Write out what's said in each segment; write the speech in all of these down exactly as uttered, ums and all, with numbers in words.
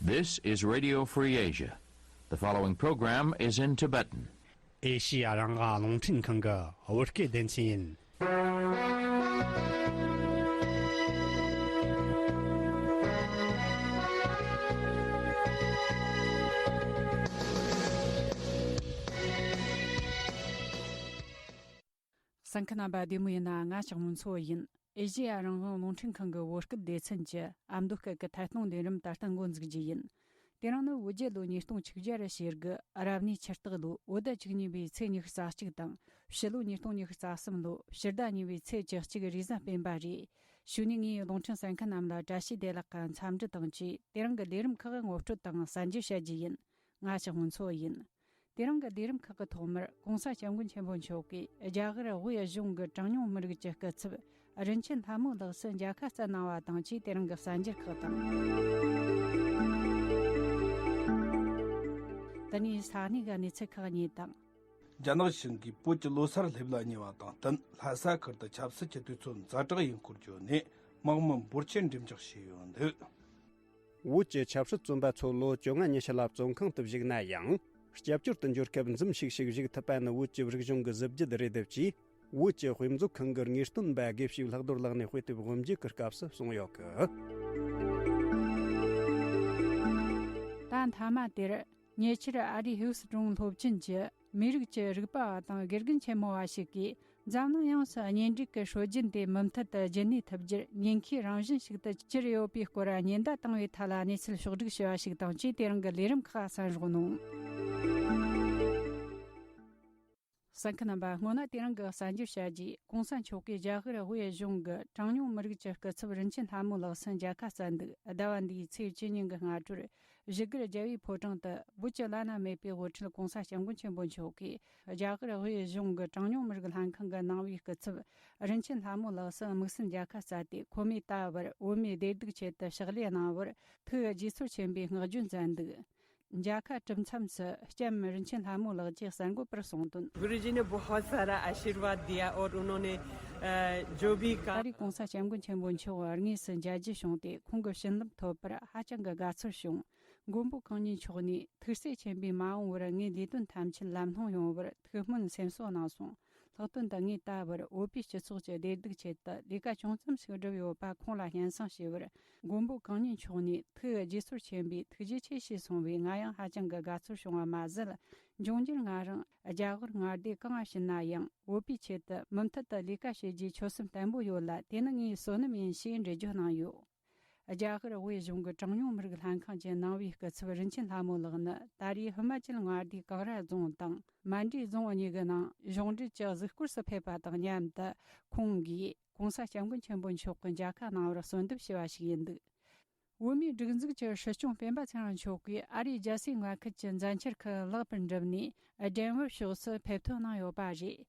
This is Radio Free Asia. The following program is in Tibetan. ཨེ་ཤི་ཡ་རང་དབང་རླུང་འཕྲིན་ཁང་གི་བོད་སྐད་སྡེ་ཚན་ཡིན། གསན་མཁན་རྣམ་པ་བདེ་མོ་ཡིན་ན། ང་ཞག་མུན་ཚོ་ཡིན། ཨེ་ཤེ་ཡ་རང་དབང་རླུང་འཕྲིན་ཁང་གི་བོད་སྐད་སྡེ་ཚན་གྱི་ཨ་མདོ་སྐད་ཀྱི་ཐད་གཏོང་ལས་རིམ་ད་ལྟ་འགོ་འཛུགས་རྒྱུ་ཡིན། དེ་རིང་ནི་བོད་རྒྱལ་ལོ་ཉིས་སྟོང་ཆིག་བརྒྱ་ར་ཞེ་དགུ་རབ་གནས་ཕྱི་སྟག་ལོ་བོད་ཟླ་བཅུ་གཉིས་པའི་ཚེས་ཉི་ཤུ་རྩ་གཅིག་དང་། ཕྱི་ལོ་ཉིས་སྟོང་ཉི་ཤུ་རྩ་གསུམ་ལོ་ཕྱི་ཟླ་གཉིས་པའི་ཚེས་བཅུ་གཅིག་རེས་གཟའ་སྤེན་པ་རེད། ཞུ་ནས་ངས་རླུང་འཕྲིན་གསན་མཁན་རྣམས་ལ་བཀྲ་ཤིས་བདེ་ལེགས་ཀྱི་འཚམས་འདྲི་དང་བཅས། དེ་རིང་གི་ལས་རིམ་ཁག་ངོ་སྤྲོད་དང་གསན་རྒྱུ་བྱ་རྒྱུ་ཡིན། ང་ཞག་སྔོན་འཚོ་ཡིན། དེ་རིང་གི་ལས་རིམ་ཁག་གི་ཐོག་མར་༸གོང་ས་༸སྐྱབས་མགོན་ཆེན་པོ་མཆོག་གིས་རྒྱ་གར་དབུས་གཞུང་གི་གྲངས་ཉུང་མི་རིགས་ཀྱི་སྐུ་ཚབ་རིན་ཆེན་ལྷ་མོ་ལགས་སུ་མཇལ་ཁ་བསྩལ་གནང་བ་དང་བཅས། དེ་རིང་གི་གསར་འགྱུར་ཁག་དང་། དེ་ནས་ས་གནས་ཀྱི་གནས་ཚུལ་ཁག་གཉིས་དང་། རྒྱ་ནག་གཞུང་གིས་བོད་ཀྱི་ལོ་གསར་སླེབས་ལ་ཉེ་བ་དང་བསྟུན། ལྷ་ས་ཁུལ་དུ་ཆབ་སྲིད་ཀྱི་དུས་ཚོད་ཛ་དྲག་ཡིན་སྐོར་བརྗོད་ནས་དམག་མི་འབོར་ཆེན་འགྲེམས་འཇོག་བྱས་ཡོད་འདུག། བོད་ཀྱི་ཆབ་སྲིད་བཙོན་པ་ཚོ་ལོ་བཅོ་ལྔ་ཉི་ཤུ་ལ་བཙོན་ཁང་དུ་བཞུགས་ན་ཡང་། སྐྱབས་བཅོལ་དུ་འབྱོར་སྐབས་འཛུམ་ཤིག་ཤིག་བཞུགས་ཐུབ་པ་ནི་བོད་ཀྱི་རིག་གཞུང་གི་གཟི་བརྗིད་རེད། དེ་བཅས་བོད་ཀྱི་དཔེ་མཛོད་ཁང་གི་དངོས་སྟོན་པ་དགེ་བཤེས་ལྷག་རྡོར་ལགས་ནས་དཔེ་དེབ་དབུ་འབྱེད་ཀྱི་སྐབས་སུ་གསུངས་ཡོད་གི། ད་མཐའ་མ་དེར། ཉེ་ཆར་ཨ་རིའི་ཧིའུ་སི་ཀྲུང་སློབ་ཆེན་གྱི་མི་རིགས་ཀྱི་རིག་པ་བ་དང་དགེ་རྒན་ཆེན་མོ་བ་ཞིག་གིས། འཛམ་གླིང་ཡོངས་སུ་གཉེན་སྒྲིག་གི་སྲོལ་རྒྱུན་དེ་མུ་མཐུད་དུ་རྒྱུན་གནས་ཐུབ་རྒྱུར་ཉེན་ཁའི་རང་བཞིན་ཞིག་ཏུ་གྱུར་ཡོད་པའི་སྐོར་ཉེན་བརྡ་བཏང་བའི་ཐད་ལ་གནས་ཚུལ་ཕྱོགས་བསྒྲིགས་བྱས་པ་ཞིག་དང་བཅས། དེ་རིང་གི་ལས་རིམ་ཁག་གསན་རོགས་གནང་། གསན་མཁན་རྣམ་པ། སྔོན་ན་དེ་རིང་གི་གསར་འགྱུར་བྱ་རྒྱུས། ༸གོང་ས་མཆོག་གིས་རྒྱ་གར་དབུས་གཞུང་གི་གྲངས་ཉུང་མི་རིགས་ཀྱི་སྐུ་ཚབ་རིན་ཆེན་ལྷ་མོ་ལགས་སུ་མཇལ་ཁ་བསྩལ་འདུག། ཟླ་བ་འདིའི་ཚེས་བཅུ་ཉིན་གྱི་སྔ་དྲོར། བཞུགས་སྒར་རྒྱལ་བའི་ཕོ་བྲང་དུ་བོད་ཀྱི་བླ་ན་མེད་པའི་དབུ་ཁྲིད་༸གོང་ས་༸སྐྱབས་མགོན་ཆེན་པོ་མཆོག་གིས་རྒྱ་གར་དབུས་གཞུང་གི་གྲངས་ཉུང་མི་རིགས་ལྷན་ཁང་གི་ནང་པའི་སྐུ་ཚབ་རིན་ཆེན་ལྷ་མོ་ལགས་སུ་དམིགས་བསལ་མཇལ་ཁ་བསྩལ་ཏེ། ཁོ་མོས་ད་བར་བོད་མིའི་བདེ་སྡུག་ཆེད་དུ་ཕྱག་ལས་གནང་བར་ཐུགས་དགྱེས་ཚོར་ཆེན་པོས་བསྔགས་བརྗོད་མཛད་འདུག། མཇལ་ཁ་གྲུབ་མཚམས་སུ་ལྕམ་རིན་ཆེན་ལྷ་མོ་ལགས་ཀྱིས་གསར་འགོད་པར་གསུངས་དོན། गुरुजी ने बहुत सारा आशीर्वाद दिया और उन्होंने, अ, जो भी ད་काम རེས་༸གོང་ས་༸སྐྱབས་མགོན་ཆེན་པོ་མཆོག་དངོས་སུ་མཇལ་རྒྱུ་བྱུང་སྟེ། ཁོང་གི་བྱིན་རླབས་ཐོབ་པར་ཧ་ཅང་གི་དགའ་ཚོར་བྱུང་། མགོན་པོ་གང་ཉིད་མཆོག་ནས་ཐུགས་སྲས་ཆེན་པོས་མ་འོངས་པར་ངའི་ལས་དོན་ཐམས་ཅད་ལམ་ལྷོང་ཡོང་བར་ཐུགས་སྨོན་སེམས་གསོ་གནང་སོང་། ལྷག་དོན་དུ་ངས་ད་བར་བོད་པའི་སྤྱི་ཚོགས་ཀྱི་བདེ་སྡུག་ཆེད་དུ་ལས་ཀ་ཅུང་ཙམ་ཞིག་བསྒྲུབས་ཡོད་པ་ཁོང་ལ་སྙན་སེང་ཞུས་པར། མགོན་པོ་གང་ཉིད་མཆོག་ནས་ཐུགས་དགྱེས་ཚོར་ཆེན་པོས་ཐུགས་རྗེ་ཆེ་ཞེས་གསུངས་པས། ང་ཡང་ཧ་ཅང་གི་དགའ་ཚོར་བྱུང་བ་མ་ཟད། འབྱུང་འགྱུར་ང་རང་རྒྱ་གར་མངའ་སྡེ་གང་ཕྱིན་ན་ཡང་བོད་པའི་ཆེད་དུ་མུ་མཐུད་དུ་ལས་ཀ་བྱེད་རྒྱུའི་ཆོད་སེམས་བརྟན་པོ་ཡོད་ལ། དེ་ནི་ངའི་བསོད་ནམས་ཡིན་ཞེས་འགྲེལ་བརྗོད་གནང་ཡོད། རྒྱ་གར་དབུས་གཞུང་གི་གྲངས་ཉུང་མི་རིགས་ལྷན་ཁང་གི་ནང་པའི་སྐུ་ཚབ་རིན་ཆེན་ལྷ་མོ་ལགས་ནི། ད་རེས་ཧི་མ་ཅལ་མངའ་སྡེའི་ཀང་ར་རྫོང་དང་མན་ཌི་རྫོང་གཉིས་ཀྱི་ནང་གཞུང་འབྲེལ་གྱི་གཟིགས་སྐོར་སུ་ཕེབས་པ་དང་མཉམ་དུ། ཁོང་གིས་༸གོང་ས་༸སྐྱབས་མགོན་ཆེན་པོ་མཆོག་གི་མཇལ་ཁ་གནང་བར་གསོལ་འདེབས་ཞུས་པ་ཞིག་ཡིན་འདུག། བོད་མིའི་སྒྲིག་འཛུགས་ཀྱི་སྲིད་སྐྱོང་སྤེན་པ་ཚེ་རིང་མཆོག་གིས་ཨ་རིའི་རྒྱལ་སའི་མངའ་ཁུལ་གྱི་མཛད་འཆར་ཁག་ལེགས་པར་འགྲུབ་ནས། ཌེན་ཝར་ཕྱོགས་སུ་ཕེབས་ཐོན་གནང་ཡོད་པ་རེད།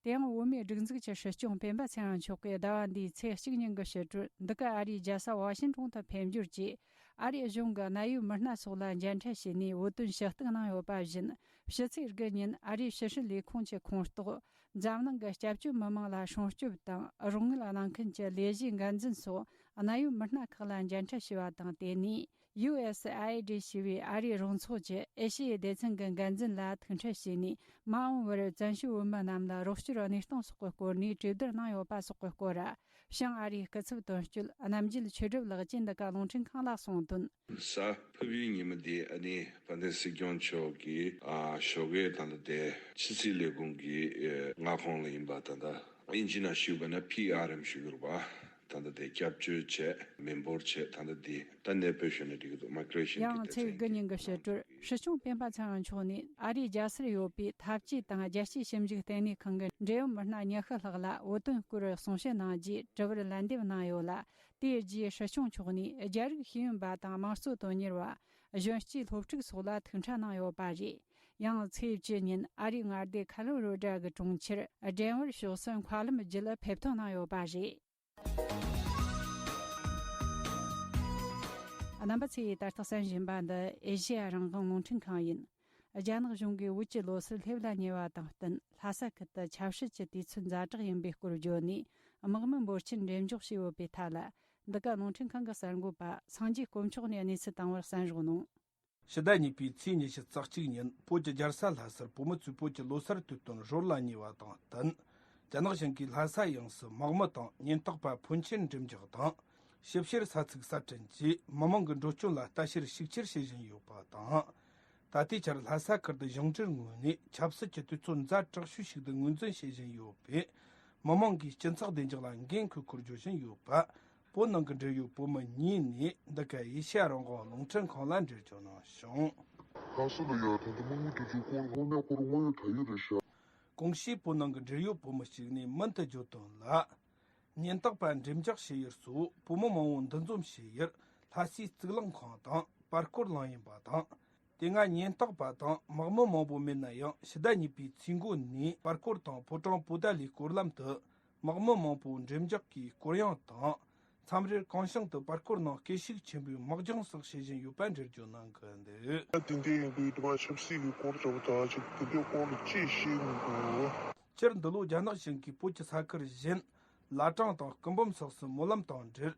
དེ་ཡང་བོད་མིའི་སྒྲིག་འཛུགས་ཀྱི་སྲིད་སྐྱོང་སྤེན་པ་ཚེ་རིང་མཆོག་གིས་ཟླ་བ་འདིའི་ཚེས་གཅིག་ཉིན་གྱི་ཕྱི་དྲོར་འདི་ག་ཨ་རིའི་རྒྱལ་ས་ཝ་ཤིང་ཏོན་དུ་ཕེབས་འབྱོར་གྱིས། ཨ་རིའི་གཞུང་གི་གནད་ཡོད་མི་སྣ་སོགས་ལ་མཇལ་འཕྲད་བྱས་ནས་བོད་དོན་ཞུ་གཏུག་གནང་ཡོད་པ་བཞིན། ཕྱི་ཚེས་དགུ་ཉིན་ཨ་རིའི་ཕྱི་སྲིད་ལས་ཁུངས་ཀྱི་ཁོངས་གཏོགས། འཛམ་གླིང་གི་སྐྱབས་བཅོལ་མི་མང་ལ་སྲུང་སྐྱོབ་དང་རོགས་དངུལ་གནང་མཁན་གྱི་ལས་གཞིའི་འགན་འཛིན་སོགས་གནད་ཡོད་མི་སྣ་ཁག་ལ་མཇལ་འཕྲད་བྱས་པ་དང་། དེ་ནས་ཡུ་ཨེ་སི་ཨའི་ཨེ་ཌི་ཞེས་པའི་ཨ་རིའི་རོགས་ཚོགས་ཀྱི་ཨེ་ཤི་ཡའི་སྡེ་ཚན་གྱི་འགན་འཛིན་ལ་ཐུག་འཕྲད་བྱས་ནས། མ་འོངས་པར་བཙན་བྱོལ་བོད་མི་རྣམས་ལ་རོགས་སྐྱོར་གནས་སྟངས་སོགས་ཀྱི་སྐོར་ནས་གྲོས་བསྡུར་གནང་ཡོད་པ་སོགས་ཀྱི་སྐོར། བྱང་ཨ་རིའི་སྐུ་ཚབ་དོན་གཅོད་རྣམ་རྒྱལ་ཆོས་སྒྲུབ་ལགས་ཀྱིས་འདི་ག་རླུང་འཕྲིན་ཁང་ལ་གསུངས་དོན། གཟའ་ཕུར་བུའི་ཉིན་མོ་འདི་ཨ་ནི་དཔལ་ལྡན་སྲིད་སྐྱོང་མཆོག་གིས་ཨ་ཞོགས་ཀས་ད་ལྟ་དེ་ཕྱི་སྲིད་ལས་ཁུངས་ཀྱི་ཨེ་མངའ་ཁོངས་ལ་ཡིན་པ། ད་ལྟ་དབྱིན་ཇི་ནང་ཞུས་པ་ན་ཕི་ཨར་ཨེམ་ཞུ་གི་རེད་པ། ད་ལྟ་དེ་སྐྱབས་བཅོལ་བྱས་མི་འབོར་བྱས། ད་ལྟ་འདི་ད་གནས་སྤོས་ཞུས་ན་འགྲིག་གི་འདུག། མའི་གྷི་རེ་ཤན་གྱི་ཡང་ཚེས་དགུ་ཉིན་གྱི་ཕྱི་དྲོར་སྲིད་སྐྱོང་སྤེན་པ་ཚེ་རིང་མཆོག་ནས་ཨ་རིའི་རྒྱལ་སར་ཡོད་པའི་འཐབ་ཇུས་དང་རྒྱལ་སྤྱིའི་ཞིབ་འཇུག་ལྟེ་གནས་ཁང་གི་འབྲེལ་ཡོད་མི་སྣ་ཉི་ཤུ་ལྷག་ལ་བོད་དོན་སྐོར་གསུང་བཤད་གནང་རྗེས་དྲི་བར་ལན་འདེབས་གནང་ཡོད་ལ། དེའི་རྗེས་སྲིད་སྐྱོང་མཆོག་ནས་རྒྱ་རིགས་ཤེས་ཡོན་པ་དང་དམངས་གཙོ་དོན་གཉེར་བ། གཞོན་སྐྱེས་སློབ་ཕྲུག་སོགས་ལ་ཐུག་འཕྲད་གནང་ཡོད་པ་རེད། ཡང་ཚེས་བཅུ་ཉིན་ཨ་རིའི་མངའ་སྡེ་ཁ་ལོ་རོ་ཌ་གི་གྲོང་ཁྱེར་ཌེན་ཝར་ཕྱོགས་སུ་མཁའ་ལམ་བརྒྱུད་ཕེབས་ཐོན་གནང་ཡོད་པ་རེད། རྣམ་པ་ཚོས་ད་ལྟ་གསན་བཞིན་པ་འདི་ཨེ་ཤེ་ཡ་རང་དབང་རླུང་འཕྲིན་ཁང་ཡིན། རྒྱ་ནག་གཞུང་གིས་བོད་ཀྱི་ལོ་གསར་སླེབས་ལ་ཉེ་བ་དང་བསྟུན། ལྷ་ས་ཁུལ་དུ་ཆབ་སྲིད་ཀྱི་དུས་ཚོད་ཛ་དྲག་ཡིན་པའི་སྐོར་བརྗོད་ནས། དམག་མི་འབོར་ཆེན་འགྲེམས་འཇོག་བྱས་ཡོད་པའི་ཐད་ལ། འདི་ག་རླུང་འཕྲིན་ཁང་གི་གསར་འགོད་པ་སངས་རྒྱས་དཀོན་མཆོག་ནས་གནས་ཚུལ་བཏང་བར་གསན་རོགས་གནང་། ཕྱི་ཟླ་གཉིས་པའི་ཚེས་ཉི་ཤུ་རྩ་གཅིག་ཉིན་བོད་ཀྱི་རྒྱལ་ས་ལྷ་སར་བོད་མི་ཚོས་བོད་ཀྱི་ལོ་གསར་དུས་སྟོན་རོལ་ལ་ཉེ་བ་དང་བསྟུན། རྒྱ་ནག་གཞུང་གིས་ལྷ་ས་ཡོངས་སུ་དམག་མི་དང་ཉེན་རྟོག་པ་ཕོན་ཆེན་འགྲེམས་འཇོག་དང་། ཞིབ་བཤེར་ས་ཚིགས་གསར་སྐྲུན་གྱིས་མི་མང་གི་འགྲོ་སྐྱོད་ལ་ལྟ་བཤེར་ཤུགས་ཆེར་བྱེད་བཞིན་ཡོད་པ་དང་། ད་ལྟའི་ཆར་ལྷ་ས་ཁུལ་དུ་གཞུང་འབྲེལ་ངོས་ནས་ཆབ་སྲིད་ཀྱི་དུས་ཚོད་ཛ་དྲག་ཤོས་ཤིག་ཏུ་ངོས་འཛིན་བྱེད་བཞིན་ཡོད་པས། མི་མང་གིས་སྤྱི་ཚོགས་བདེ་འཇགས་ལ་འགན་འཁུར་སྐོར་བརྗོད་བཞིན་ཡོད་པ། བོད་ནང་གི་འབྲེལ་ཡོད་བོད་མི་གཉིས་ནས་འདི་ག་ཨེ་ཤ་ཡ་རང་དབང་རླུང་འཕྲིན་ཁང་ལ་འགྲེལ་བརྗོད་གནང་བྱུང་། ལྷ་ས་ལ་ཡ་ད་ལྟ་དམག་མི་དེ་ཚོའི་སྐོར་དངོས་གནས་ཁོ་རང་དངོས་ཡོད་དྲ་ཡོད་རེད་ཤག་གོང་ཞུས་བོད་ནང་གི་འབྲེལ་ཡོད་བོད་མི་གཅིག་ནས་མུ་མཐུད་བརྗོད་དོན་ལ། ཉེན་རྟོག་པ་འགྲེམས་འཇོག་བྱེད་ཡུལ་སོགས་བོད་མི་མང་བོ་འདུ་འཛོམས་བྱེད་ཡུལ་ལྷ་སའི་གཙུག་ལག་ཁང་དང་པར་སྐོར་གླིང་ཡིན་པ་དང་། དེ་སྔ་ཉེན་རྟོག་པ་དང་དམག་མི་མང་པོ་མེད་ན་ཡང་ཕྱི་ཟླ་གཉིས་པའི་ཚེས་འགོ་ནས་པར་སྐོར་དང་ཕོ་བྲང་པོ་ཏཱ་ལའི་སྐོར་ལམ་དུ་དམག་མི་མང་པོ་འགྲེམས་འཇོག་གིས་སྐོར་གཡེང་དང་། མཚམས་རེར་གང་བྱུང་དུ་པར་སྐོར་ནང་སྐད་ཤུགས་ཆེན་པོས་དམག་སྦྱོང་སོགས་བྱེད་བཞིན་ཡོད་པ་འགྲེལ་བརྗོད་གནང་གི་འདུག་དེ་འདྲ་ཡིན་དུས་དེ་མ་ཆབ་སྲིད་ཀྱི་སྐོར་ལྟ་བུ་དང་ཅིག་དེ་འདྲའི་སྐོར་ལ་ཅིག་ཤེས་མི་འདུག་སྤྱིར་འདི་ལོ་རྒྱ་ནག་གཞུང་གིས་བོད་ཀྱི་ས་ཁུལ་གཞན་བླ་བྲང་དང་སྐུ་འབུམ་སོགས་སུ་སྨོན་ལམ་དང་འབྲེལ།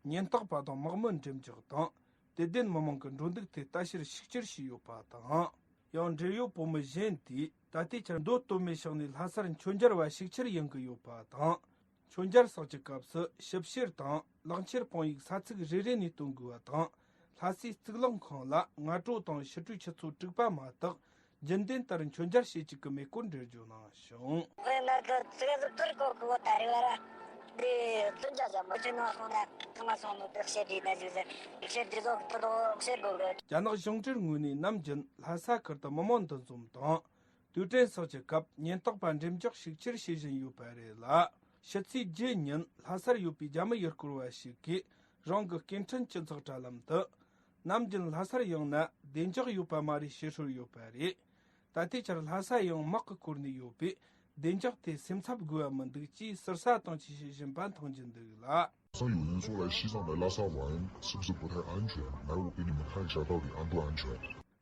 ཉེན་རྟོག་པ་དང་དམག་མི་འགྲེམས་འཇོག་དང་། དད་ལྡན་མི་མང་གི་འགྲོ་འདུག་ཐད་ལྟ་བཤེར་ཤུགས་ཆེར་བྱས་ཡོད་པ་དང་། ཡང་འབྲེལ་ཡོད་བོད་མི་གཞན་དེས་ད་ལྟའི་ཆར་མདོ་སྟོད་སྨད་ཕྱོགས་ནས་ལྷ་སར་མཆོད་མཇལ་བ་ཤུགས་ཆེར་ཡོང་གི་ཡོད་པ་དང་། མཆོད་མཇལ་སོགས་ཀྱི་སྐབས་སུ་ཞིབ་བཤེར་དང་ལག་འཁྱེར་དཔང་ཡིག་ས་ཚིགས་རེ་རེ་ནས་སྟོན་དགོས་པ་དང་། ལྷ་སའི་གཙུག་ལག་ཁང་ལ་སྔ་དྲོ་དང་ཕྱི་དྲོའི་ཆུ་ཚོད་དྲུག་པ་མ་གཏོགས་རྒྱུན་ལྡན་ལྟར་མཆོད་མཇལ་བྱེད་བཅུག་གི་མེད་སྐོར་འགྲེལ་བརྗོད་གནང་བྱུང་། དཔེར་ན་གི་ཙི་གེ་ཟིག་ཐུར་གོ་གི་བོ་ད་རེ་བ་ར། འདི་བཙུན་བྱ་བྱ་མོ་ཆེ་ནང་སོང་ན་ཐང་མ་སོང་ནོ་དེ་བཤད་དྲིས་ན་ཟིག་ཟེར། བཤད་དྲིས་ཟོག་ཏུ་དོ་བཤད་དགོས་གི། རྒྱ་ནག་གཞུང་འབྲེལ་ངོས་ནས་ནམ་རྒྱུན་ལྷ་ས་ཁུལ་དུ་མི་མང་འདུ་འཛོམས་དང་། དུས་དྲན་སོགས་ཀྱི་སྐབས་ཉེན་རྟོག་པ་འགྲེམས་འཇོག་ཤུགས་ཆེར་བྱེད་བཞིན་ཡོད་པ་རེད་ལ། ཕྱི་ཚེས་བརྒྱད་ཉིན་ལྷ་སར་ཡོད་པའི་རྒྱ་མི་ཡུལ་སྐོར་བ་ཞིག་གིས་རང་གི་སྐད་འཕྲིན་སྤྱི་ཚོགས་དྲ་ལམ་དུ། ནམ་རྒྱུན་ལྷ་སར་ཡོང་ན་བདེ་འཇགས་ཡོད་པ་མ་རེད་ཞེས་ཧྲུལ་ཡོད་པ་རེད། ད་ལྟའི་ཆར་ལྷ་ས་ཡང་དམག་གིས་བསྐོར་ནས་ཡོད་པས་བདེ་འཇགས་ཐད་སེམས་འཚབ་དགོས་པ་མི་འདུག་ཅེས་ཟུར་ཟ་དང་བཅས་བཤད་བཞིན་པ་མཐོང་རྒྱུ་འདུག་ལ། 山有人说来西藏的拉萨玩是不是不太安全？来我给你们看一下到底安不安全。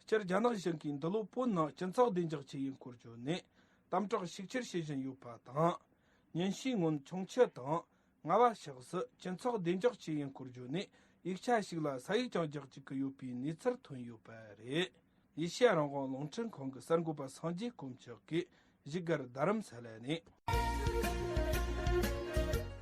སྤྱིར་རྒྱ་ནག་གཞུང་གིས་འདི་ལོ་བོད་ནང་སྤྱི་ཚོགས་བདེ་འཇགས་ཆེད་ཡིན་སྐོར་བརྗོད་ནས་དམ་དྲག་ཤུགས་ཆེར་བྱེད་བཞིན་ཡོད་པ་དང་། ཉིན་ཤས་སྔོན་ཁྱུང་མཆུ་དང་རྔ་བ་ཕྱོགས་སུ་སྤྱི་ཚོགས་བདེ་འཇགས་ཆེད་ཡིན་སྐོར་བརྗོད་ནས་ཡིག་ཆ་ཞིག་ལ་ས་ཡིག་ཀྱང་རྒྱག་བཅུག་གི་ཡོད་པའི་གནས་ཚུལ་ཐོན་ཡོད་པ་རེད། ཨེ་ཤེ་ཡ་རང་དབང་རླུང་འཕྲིན་ཁང་གི་གསར་འགོད་པ་སངས་རྒྱས་དཀོན་མཆོག་གིས་བཞུགས་སྒར་རྡ་རམ་ས་ལ་ནས།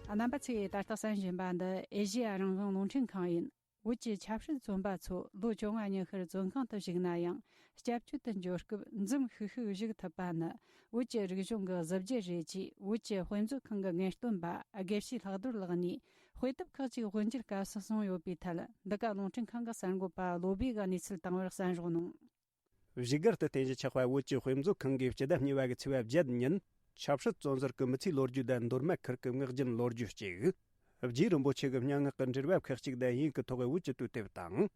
རྣམ་པ་ཚོས་ད་ལྟ་གསན་བཞིན་པ་འདི་ཨེ་ཤེ་ཡ་རང་དབང་རླུང་འཕྲིན་ཁང་ཡིན། བོད་ཀྱི་ཆབ་སྲིད་བཙོན་པ་ཚོ་ལོ་བཅོ་ལྔ་ཉི་ཤུར་བཙོན་ཁང་དུ་བཞུགས་ན་ཡང་། སྐྱབས་བཅོལ་དུ་འབྱོར་སྐབས་འཛུམ་ཤུགས་ཤུགས་བཞུགས་ཐུབ་པ་ནི་བོད་ཀྱི་རིག་གཞུང་གི་གཟི་བརྗིད་རེད་ཅེས་བོད་ཀྱི་དཔེ་མཛོད་ཁང་གི་ངེས་སྟོན་པ་དགེ་བཤེས་ལྷག་རྡོར་ལགས་ནས་དཔེ་དེབ་ཁག་ཅིག་དབུ་འབྱེད་སྐབས་སུ་གསུངས་ཡོད་པའི་ཐད། འདི་ག་རླུང་འཕྲིན་ཁང་གི་གསར་འགོད་པ་བློ་བྷེ་གིས་གནས་ཚུལ་བཏང་བར་གསན་རོགས་གནང་། བཞུགས་སྒར་དུ་རྟེན་གཞི་ཆགས་པ་བོད་ཀྱི་དཔེ་མཛོད་ཁང་གིས་སྤྱི་ཟླ་གཉིས་པ་གི་ཚེས་པ་བརྒྱད་ཉིན་ཆབ་སྲིད་བཙོན་ཟུར་གྱི་མི་ཚེའི་ལོ་རྒྱུས་དང་མདོ་སྨད་ཁུལ་གྱི་ངག་རྒྱུན་ལོ་རྒྱུས་གཅིག་རྗེ་རིན་པོ་ཆེ་གི་སྙན་ངག་གི་འགྲེལ་པ་ཁག་ཅིག་དང་དབྱིན་གྱི་ཐོག་བོད་ཀྱི་དུས་དེབ་དང་།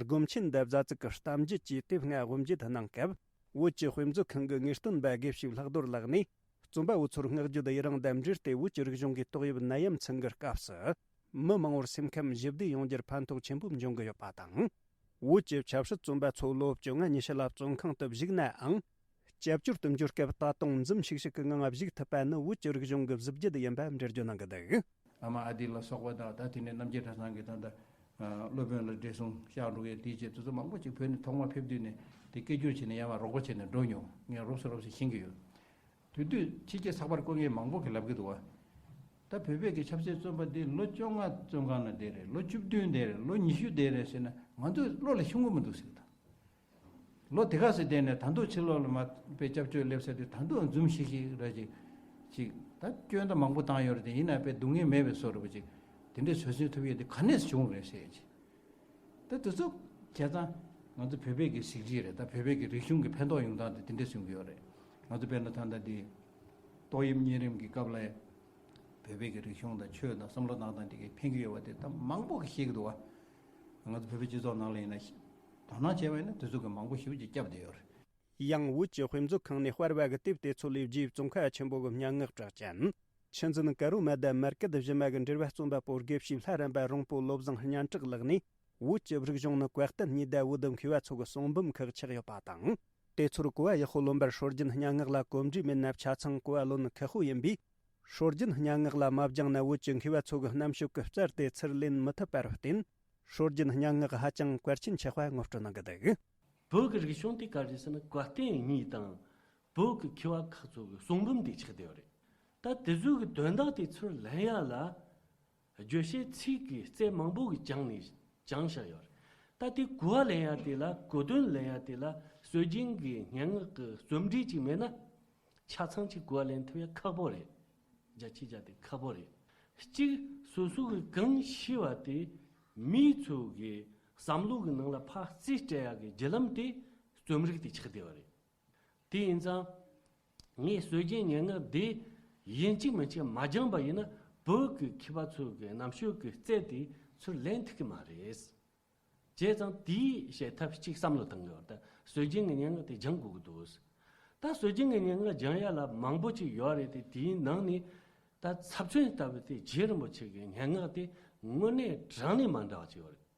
སྒོམ་ཆེན་འདབ་བཟའ་ཚིག་གི་གཏམ་རྒྱུད་ཅེས་དེབ་ལྔ་དབུ་འབྱེད་གནང་སྐབས། བོད་ཀྱི་དཔེ་མཛོད་ཁང་གི་ངེས་སྟོན་པ་དགེ་བཤེས་ལྷག་རྡོར་ལགས་ནས། བཙོན་པ་བོ་ཚོར་བསྔགས་བརྗོད་ཡི་རང་དང་འབྲེལ་ཏེ། བོད་ཀྱི་རིག་གཞུང་གི་ཏོག་དབྱིབས་ནད་ཡམས་ཚང་གི་སྐབས་སུ། མི་མང་བོར་སེམས་ཁམས་ཞི་བདེ་ཡོང་རྒྱུར་ཕན་ཐོགས་ཆེན་པོ་འབྱུང་གི་ཡོད་པ་དང་། བོད་ཀྱི་ཆབ་སྲིད་བཙོན་པ་ཚོ་ལོ་བཅོ་ལྔ་ཉི་ཤུ་ལ་བཙོན་ཁང་དུ་བཞུགས་ནའང་། སྐྱབས་བཅོལ་དུ་འབྱོར་སྐབས་ད་དུང་འཛུམ་ཤིག་ཤིག་གི་ངང་བཞུགས་ཐུབ་པ་ནི་བོད་ཀྱི་རིག་གཞུང་གི་གཟི་བརྗིད་ཡིན་པ་འགྲེལ་བརྗོད་གནང་གི་འདུག་ཨ་མ་ཨ་དེ་ལ་སོགས་པ་དང་། ད་དེ་ནས་རྣམ་རྒྱལ་གྲྭ་ཚང་གི་ད་ལྟ་སློབ་དཔོན་ལ་བགྲེས་སོང་ཤག་འགྲོ་ཡས་དེའི་རྗེས་དེ་ཚོ་མང་པོ་ཅིག་བོད་ནས་ཐོག་མར་ཕེབས་དུས་ནས་དེ་སྐད་སྒྱུར་བྱས་ནས་ཡར་མར་རོགས་པ་བྱས་ནས་འགྲོ་མྱོང་། ངས་རོབ་ཙམ་རོབ་ཙམ་ཤེས་ཀྱི་ཡོད། དེ་དུས་ཕྱི་རྒྱལ་ཚགས་པར་བཀོད་མཁན་མང་པོ་གིས་ལབ་ཀྱི་འདུག་བ། ད་བོད་པའི་གི་ཆབ་སྲིད་བཙོན་པ་འདི་ལོ་བཅོ་ལྔ་བཙོན་ཁང་ནང་བསྡད་རེད། ལོ་བཅུ་བདུན་བསྡད་རེད། ལོ་ཉི་ཤུ་བསྡད་རེད་ཟེར་ན་ང་ཚོ་བློ་ལ་ཤོང་གི་མི་འདུག་ཟེར་གི་འདུག་ལོ་དེ་ག་ཚོད་བསྡད་ནས་ད་དུང་ཕྱི་ལོགས་ལ་མར་དཔེ་སྐྱབས་བཅོལ་སླེབས་ས་དེ་ད་དུང་འཛུམ་ཤིག་ཤིག་ར་ཅིག་ཅིག་ད་སྐྱོན་ད་མང་པོ་བཏང་ཡོད་རེད། དེ་ཡིན་ན་དཔེ་སྡུག་བསྔལ་མེད་པའི་བཟོ་འདྲ་པོ་ཅིག་དེ་འདྲས་བཟོ་ཚུལ་ཐུབ་ཡས་དེ་ག་ནས་བྱུང་རེད་ཟེར་ཅིག་ད་དེ་ཚོ་བྱས་ཙང་ང་ཚོ་བོད་པའི་གི་གཟི་བརྗིད་རེད། ད་བོད་པའི་གི་རིག་གཞུང་གི་ཕན་ཐོགས་ཡོང་སྟངས་དེ་དེ་འདྲས་གསུང་གི་ཡོད་རེད། ང་ཚོ་དཔེར་ན་ད་ལྟ་འདི་ཏོག་དབྱིབས་གཉན་རིམས་ཀྱི་སྐབས་ལ་བོད་པའི་གི་རིག་གཞུང་དང་ཆོས་དང་བསམ་བློ་གནང་སྟངས་དེ་གི་ཕན་གྱི་ཡོད་པ་དེ་ད་མང་པོ་གིས་ཤེས་ཀྱི་འདུག་བ། ང་ཚོ་བོད་པའི་སྤྱི་ཚོགས་ནང་ལ་ཡིན་ན་དོ་སྣང་བྱས་པ་ཡིན་ན་དེ་ཚོ་གི་མང་པོ་ཞེ་པོ་ཅིག་བསྐྱབས་བསྡད་ཡོད་རེད། ཡང་བོད་ཀྱི་དཔེ་མཛོད་ཁང་ནས་སྤར་བ་གི་དེབ་དེ་ཚོ་ལས་རྗེ་བཙོན་ཁང་ཆེན་པོ་གི་སྙན་ངག་གྲགས་ཅན། ཆུ་འཛིན་ཀ་རོ་མ་དང་མར་གད་བཞི་མ་གི་འགྲེལ་པ་རྩོམ་པ་པོ་དགེ་བཤེས་ལྷ་རམས་པ་རོང་པོ་བློ་བཟང་སྙན་གྲགས་ལགས་ནས། བོད་ཀྱི་རིག་གཞུང་ནི་བཀའ་བསྟན་གཉིས་དང་བོད་དུ་མཁས་པ་ཚོ་གི་གསུང་འབུམ་ཁག་ཆགས་ཡོད་པ་དང་། དེ་ཚོར་གོ་བ་ཡག་པོ་ལོན་པར་སྲོལ་རྒྱུན་སྙན་ངག་ལ་གོམས་འདྲིས་མེད་ན་ཆ་ཚང་གོ་བ་ལོན་ཁག་པོ་ཡིན་པས། སྲོལ་རྒྱུན་སྙན་ངག་ལ་མ་སྦྱངས་ན། བོད་ཀྱི་མཁས་པ་ཚོ་གི་རྣམ་དཔྱོད་ཀྱི་རྩལ་དེ་ཚུར་ལེན་མི་ཐུབ་པར་བརྟེན། སྲོལ་རྒྱུན་སྙན་ངག་ཧ་ཅང་གལ་ཆེན་ཆགས་པ་ངོ་སྤྲོད་གནང་གི་འདུག་བོད་ཀྱི་རིག་གཞུང་དེ་ག་རེ་ཟེར་ན། གོ་སྟོན་གཉིས་དང་བོད་ཀྱི་མཁས་པ་ཁག་ཚོ་གི་གསུང་འབུམ་དེ་ཆགས་བསྡད་ཡོད་རེད། ད་དེ་ཚོ་གི་དོན་དག་དེ་ཚུར་ལེན་ཡ་ལ། བརྗོད་བྱའི་ཚིག་གི་རྩལ་མང་པོ་གི་སྦྱངས་ནས་སྦྱངས་བཞག་ཡོད་རེད། ད་དེ་གོ་བ་ལེན་ཡ་དེ་ལ། གོ་དོན་ལེན་ཡ་དེ་ལ་སྲོལ་རྒྱུན་གྱི་སྙན་ངག་གི་རྩོམ་སྒྲིག་ཅིག་མེད་ན། ཆ་ཚང་ཅིག་གོ་བ་ལེན་ཐུབ་ཡ་ཁག་པོ་རེད། རྒྱ་ཆེ་རྒྱ་དེ་ཁག་པོ་རེད། གཅིག་སོ་སོ་གི་གང་ཤེས་པ་དེ་མི་ཚོ་གི་བསམ་བློ་གི་ནང་ལ་ཕར་རྩིས་སྤྲད་ཡ་གི་བརྒྱུད་ལམ་དེ་རྩོམ་རིག་དེ་ཆགས་བསྡད་པ་རེད། དེ་ཡིན་ཙང་། ངས་སྲོལ་རྒྱུན་སྙན་ངག་འདི་ཡིན་གཅིག་མིན་གཅིག་མ་སྦྱངས་པ་ཡིན་ན། བོད་ཀྱི་མཁས་པ་ཚོ་གི་རྣམ་དཔྱོད་ཀྱི་རྩལ་དེ་ཚུར་ལེན་ཐུབ་ཀྱི་མ་རེད། བྱས་ཙང་དེའི་བྱེད་ཐབས་གཅིག་བསམ་བློ་བཏང་གི་ཡོད་རེད། ད་སྲོལ་རྒྱུན་གྱི་སྙན་ངག་དེ་སྦྱང་དགོས་ཀྱི་འདུག་ད་སྲོལ་རྒྱུན་གྱི་སྙན་ངག་སྦྱང་ཡ་ལ་མང་པོ་ཅིག་ཡོད་རེད་དེ། དེའི་ནང་ནས་ད་ཚབ་མཚོན་ལྟ་བུ་དེ་རྗེ་རིན་པོ་ཆེ་གི་སྙན་ངག་དེ་དངོས་གནས་དྲང་གནས་མ་འདྲ་བ་ཅིག་ཡོད་རེད།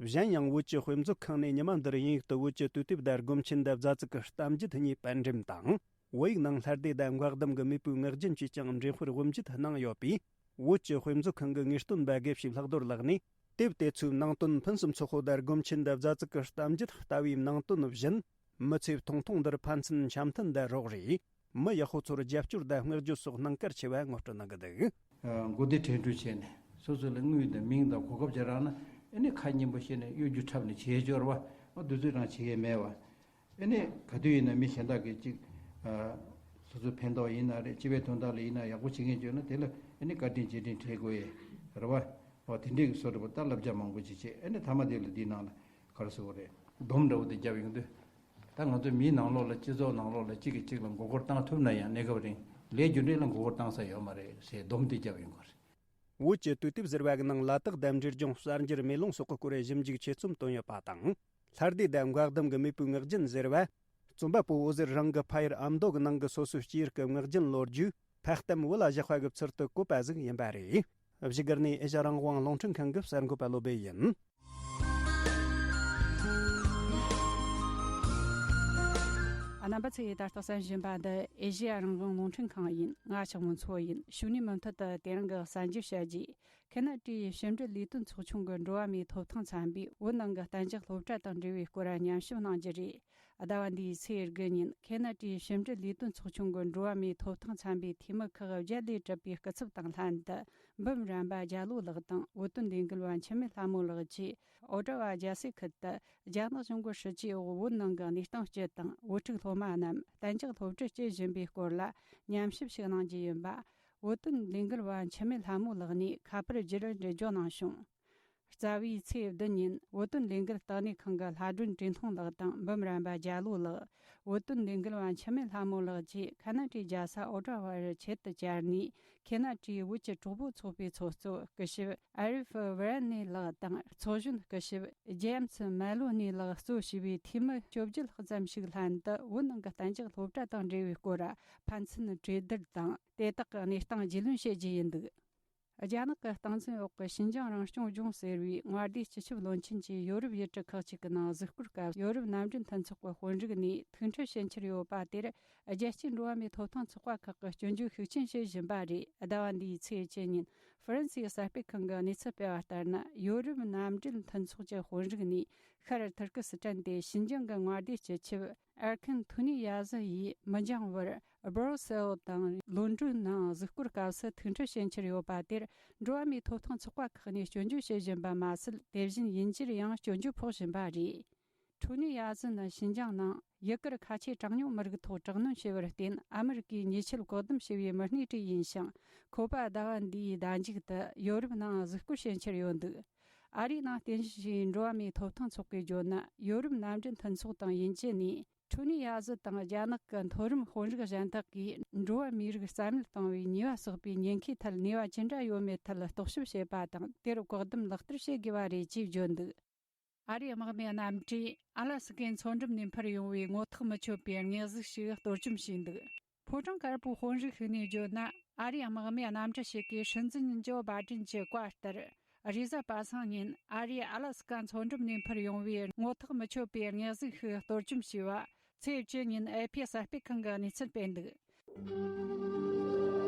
གཞན་ཡང་། བོད་ཀྱི་དཔེ་མཛོད་ཁང་ནས་ཉི་མ་འདིར་དབྱིན་ཡིག་ཏུ་བོད་ཀྱི་དུས་དེབ་དང་སྒོམ་ཆེན་དང་བཛྲ་ཚིག་གི་གཏམ་རྒྱུད་གཉིས་པར་འགྲེམས་དང་། བོད་ཡིག་ནང་ལྷ་སྡེ་དང་འགོག་བདམས་ཀྱི་མེས་པོའི་ངག་རྒྱུན་བཅས་ཀྱང་འགྲེམས་སྤེལ་དབུ་འབྱེད་གནང་ཡོད་པས། བོད་ཀྱི་དཔེ་མཛོད་ཁང་གི་ངེས་སྟོན་པ་དགེ་བཤེས་ལྷག་རྡོར་ལགས་ནས། དེབ་དེ་ཚོའི་ནང་དོན་ཕུན་སུམ་ཚོགས་པོ་དང་། སྒོམ་ཆེན་དང་བཛྲ་ཚིག་གི་གཏམ་རྒྱུད་ལྟ་བུའི་ནང་དོན་བཞིན། མི་ཚེ་ཐུང་ཐུང་འདིར་ཕན་ཚུན་འཆམ་མཐུན་དང་རོགས་རེས། མི་ཡག་པོ་ཚོར་རྒྱབ་སྐྱོར་དང་བསྔགས་བརྗོད་སོགས་གནང་གལ་ཆེ་བ་ངོ་སྤྲོད་གནང་གི་འདུག་མགོ་བདེ་དྲན་འཕྲུལ་བྱས་ནས། སོ་སོ་ལ་དངུལ་དང་མིང་དང་གོ་སྐབས་ཅིག་རག་ན། ཨེ་ནི་ཁ་སྙན་པོ་བཤད་ནས་གཡོ་སྒྱུ་འཁྲབ་ནས་བྱེད་སྦྱོར་བ། ཨ་དུས་ཚོད་རང་བྱེད་ཡས་མེད་བ། ཨེ་ནི་ག་དུས་ཡིན་ན་མི་གཞན་དག་གིས་ཅིག་ཨ་སོ་སོའི་ཕན་ཐོགས་ཡིན་ན་རེད། སྤྱི་པའི་དོན་དག་ལ་ཡིན་ན་ཡག་པོ་བྱེད་མཁན་བྱུང་ན། དེ་ལ་ཨེ་ནི་བཀའ་དྲིན་རྗེས་དྲན་འཕྲད་དགོས་ཡས་རེད་བ། འོ་དེ་འདྲའི་གི་བཟོ་འདྲ་པོ་ད་བསླབ་བྱ་མང་པོ་ཅིག་བྱས། ཨེ་ནི་མཐའ་མ་དེ་ལ་འདིའི་ནང་ལ་ག་རེ་ཟེར་དགོས་རེད། སྡོམ་འདྲ་པོ་དེ་བརྒྱབ་ཡོང་དུས། ད་ང་ཚོ་མིའི་ནང་ལོགས་ལ། སྤྱི་ཚོགས་ནང་ལོགས་ལ་གཅིག་གིས་གཅིག་ལ་མགོ་སྐོར་བཏང་ཐུབ་ན་ཡང་གནས་སྐབས་རིང་ལས་རྒྱུ་འབྲས་ལ་མགོ་སྐོར་བཏང་ས་ཡོད་མ་རེད་ཟེར་སྡོམ་དེ་བརྒྱབ་ཡོང་གི་རེད། བོད་ཀྱི་དུས་དེབ་ཟེར་བ་གི་ནང་ལ་དྭགས་དང་འབྲས་ལྗོངས་གསར་འགྱུར་མེ་ལོང་སོགས་ཀྱི་སྐོར་ཞིབ་འཇུག་ཆེད་རྩོམ་བཏོན་ཡོད་པ་དང་། ལྷ་སྡེ་དང་འགོག་བདམས་ཀྱི་མེས་པོའི་ངག་རྒྱུན་ཟེར་བ། རྩོམ་པ་པོ་འོད་ཟེར་རང་གི་ཕ་ཡུལ་ཨ་མདོ་གི་ནང་གི་སོ་སོའི་སྐྱེས་ཡུལ་གྱི་ངག་རྒྱུན་ལོ་རྒྱུས་ཕ་གཏམ་བུ་ལ་བཞག་པ་གི་ཚུལ་དུ་བཀོད་པ་ཟིག་ཡིན་པ་རེད། བཞུགས་སྒར་ནས་ཨེ་ཤ་རང་དབང་རླུང་འཕྲིན་ཁང་གི་གསར་འགོད་པ་བློ་སྦེ་ཡིན། རྣམ་པ་ཚོས་ད་ལྟ་གསན་བཞིན་པ་འདི་ཨེ་ཤ་ཡ་རང་དབང་རླུང་འཕྲིན་ཁང་ཡིན། ང་ཞག་མོ་མཚོ་ཡིན། ཞུ་ནས་མུ་མཐུད་དུ་དེ་རིང་གི་གསར་འགྱུར་བཤད་རྒྱུ། ཁེ་ན་ཌའི་ཕྱི་འབྲེལ་ལས་དོན་ཚོགས་ཆུང་གི་འགྲོ་བ་མིའི་ཐོབ་ཐང་ཚན་པས་བོད་ནང་གི་གཏན་འཇགས་སློབ་གྲྭ་དང་འབྲེལ་བའི་སྐོར་ཉམས་ཞིབ་གནང་རྒྱུ་རེད། ཟླ་བ་འདིའི་ཚེས་དགུ་ཉིན་ཁེ་ན་ཌའི་ཕྱི་འབྲེལ་ལས་དོན་ཚོགས་ཆུང་གི་འགྲོ་བ་མིའི་ཐོབ་ཐང་ཚན་པའི་འཐུས་མི་ཁག་བརྒྱད་ལས་གྲུབ་པའི་སྐུ་ཚབ་དང་ལྷན་དུ། འབུམ་རམས་པ་རྒྱ་ལོ་ལགས་དང་བོད་དོན་ལས་འགུལ་བ་འཆི་མེད་ལྷ་མོ་ལགས་ཀྱིས་ཨོ་ཊ་ཝ་རྒྱལ་སའི་ཁུལ་དུ་རྒྱ་ནག་གཞུང་གི་སྲིད་ཇུས་འོག་བོད་ནང་གི་གནས་སྟངས་སྤྱི་དང་བོད་ཕྲུག་སློབ་མ་རྣམས་གཏན་འཇགས་སློབ་གྲྭར་སྐྱེལ་བཞིན་པའི་སྐོར་ལ་ཉམས་ཞིབ་ཞིག་གནང་རྒྱུ་ཡིན་པ། བོད་དོན་ལས་འགུལ་བ་འཆི་མེད་ལྷ་མོ་ལགས་ནས་ཁ་པར་བརྒྱུད་འགྲེལ་བརྗོད་གནང་བྱུང་། རྩ་བའི་ཚེས་བདུན་ཉིན་བོད་དོན་ལས་འགུལ་ལྟེ་གནས་ཁང་གི་ལྷ་སྒྲོན་བཀྲས་མཐོང་ལགས་དང་འབུམ་རམས་པ་རྒྱ་ལོ་ལགས། བོད་དོན་ལས་འགུལ་བ་འཆི་མེད་ལྷ་མོ་ལགས་ཀྱིས་ཁ་ན་ཌའི་རྒྱལ་ས་ཨོ་ཊ་ཝ་རུ་ཆེད་དུ་བཅར་ནས། ཁེ་ན་ཌའི་བོད་ཀྱི་གྲོགས་པོ་ཚོགས་པའི་ཚོགས་གཙོ་སྐུ་ཞབས་ཨ་རིབ་ཝི་རན་ནེ་ལགས་དང་། ཚོགས་གཞོན་སྐུ་ཞབས་ཇེམ་སི་མེ་ལོ་ནེ་ལགས་གཙོ་བྱས་པའི་འཐུས་མི་བཅོ་བརྒྱད་ཙམ་ཞིག་ལྷན་དུ་བོད་ནང་གི་གཏན་འཇགས་སློབ་གྲྭ་དང་འབྲེལ་བའི་སྐོར་ཕན་ཚུན་གྲོས་བསྡུར་དང་། དེ་དག་གི་གནས་སྟངས་རྒྱུས་ལོན་བྱེད་རྒྱུ་ཡིན་འདུག་རྒྱ་ནག་གི་སྟངས་འཛིན་འོག་གི་ཞིན་ཅང་རང་སྐྱོང་ལྗོངས་ཟེར་བའི་མངའ་སྡེའི་སྤྱི་ཁྱབ་བློན་ཆེན་གྱིས་ཡོ་རོབ་ཡུལ་གྲུ་ཁག་ཅིག་གི་ནང་གཟིགས་སྐོར་སྐབས། ཡོ་རོབ་མནའ་འབྲེལ་མཐུན་ཚོགས་ཀྱི་དཔོན་རིགས་ནས་ཐུགས་འཕྲད་བྱེད་འཆར་ཡོད་པ་དེར། རྒྱལ་སྤྱིའི་འགྲོ་བ་མིའི་ཐོབ་ཐང་ཚོགས་པ་ཁག་གིས་སྐྱོན་བརྗོད་ཤུགས་ཆེན་བྱེད་བཞིན་པ་རེད། ཟླ་བ་འདིའི་ཚེས་བཅུ་ཉིན་ཧྥ་རན་སིའི་གསར་སྤེལ་ཁང་གིས་གནས་ཚུལ་སྤེལ་བ་ལྟར་ན། ཡོ་རོབ་མནའ་འབྲེལ་མཐུན་ཚོགས་ཀྱི་དཔོན་རིགས་ནས་ཤར་ཐུར་ཀི་སི་ཐན་ཏེ་ཞིན་ཅང་གི་མངའ་སྡེའི་སྤྱི་ཁྱབ་ཨར་ཁན་ཐུ་ནི་ཡ་ཟི་ཡིས་མི་འགྱངས་བར་སྦྲོ་སེལ་དང་ལོན་ཌོན་ནང་གཟིགས་སྐོར་སྐབས་སུ་ཐུགས་འཕྲད་བྱེད་འཆར་ཡོད་པ་དེར། འགྲོ་བ་མིའི་ཐོབ་ཐང་ཚོགས་པ་ཁག་ནས་སྐྱོན་བརྗོད་བྱེད་བཞིན་པ་མ་ཟད། དེ་བཞིན་དབྱིན་ཇིར་ཡང་སྐྱོན་བརྗོད་ཕོག་བཞིན་པ་རེད། ཐུ་ནི་ཡ་ཟི་ནི་ཞིན་ཅང་ནང་ཡུ་གུར་ཁ་ཆེ་གྲངས་ཉུང་མི་རིགས་ཐོག་དྲག་གནོན་བྱས་པར་བརྟེན། ཨ་མི་རི་ཀས་ཉེས་ཆད་བཀག་སྡོམ་བྱས་པའི་མི་སྣེ་ཁྲིད་ཡིན་ཞིང་། ཁོ་པ་ཟླ་བ་འདིའི་ཟླ་མཇུག་ཏུ་ཡོ་རོབ་ནང་གཟིགས་སྐོར་བྱེད་འཆར་ཡོད་འདུག་ཨ་རིའི་ནང་རྟེན་གཞི་བྱས་པའི་འགྲོ་བ་མིའི་ཐོབ་ཐང་ཚོགས་པས་བརྗོད་ན། ཡོ་རོབ་མནའ་འབྲེལ་མཐུན་ཚོགས་དང་དབྱིན་ཇི་ནས་ཐུ་ནི་ཡ་ཟི་དང་རྒྱ་ནག་གི་མཐོ་རིམ་དཔོན་རིགས་གཞན་དག་གིས་འགྲོ་བ་མིའི་རིགས་རྩ་མེད་གཏོང་བའི་ཉེས་པ་བསགས་པའི་ཉེན་ཁའི་ཐད་ནུས་པ་ཅི་འདྲ་ཡོད་མེད་ཐད་རྟོག་ཞིབ་བྱེད་པ་དང་། དེར་བཀག་སྡོམ་ལག་བསྟར་བྱེད་དགོས་པ་རེད་ཅེས་བརྗོད་འདུག་ཨ་རིའི་དམག་མི་རྣམ་གྲས་ཨ་ལ་སི་ཀའི་མཚོ་འགྲམ་ནས་འཕུར་ཡོང་བའི་ངོ་ཐག་མི་ཆོད་པའི་དམིགས་གཟུགས་ཤིག་གཏོར་བཅོམ་བྱས་འདུག་ཕོ་བྲང་དཀར་པོའི་དཔོན་རིགས་ཤིག་ནས་བརྗོད་ན། ཨ་རིའི་དམག་མི་རྣམ་གྲས་ཤིག་གིས་སྲིད་འཛིན་ཇོ་བྷའི་ཏིན་གྱི་བཀའ་ལྟར། རེས་གཟའ་པ་སངས་ཉིན་ཨ་རིའི་ཨ་ལ་སི་ཀ་མཚོ་འགྲམ་ནས་འཕུར་ཡོང་བའི་ངོ་ཐག་མི་ཆོད་པའི་དམིགས་གཟུགས་ཤིག་གཏོར་བཅོམ་བྱས་པ། ཚེས་བཅུ་ཉིན་ཨེ་ཕི་གསར་སྤེལ་ཁང་གིས་གནས་ཚུལ་སྤེལ་འདུག་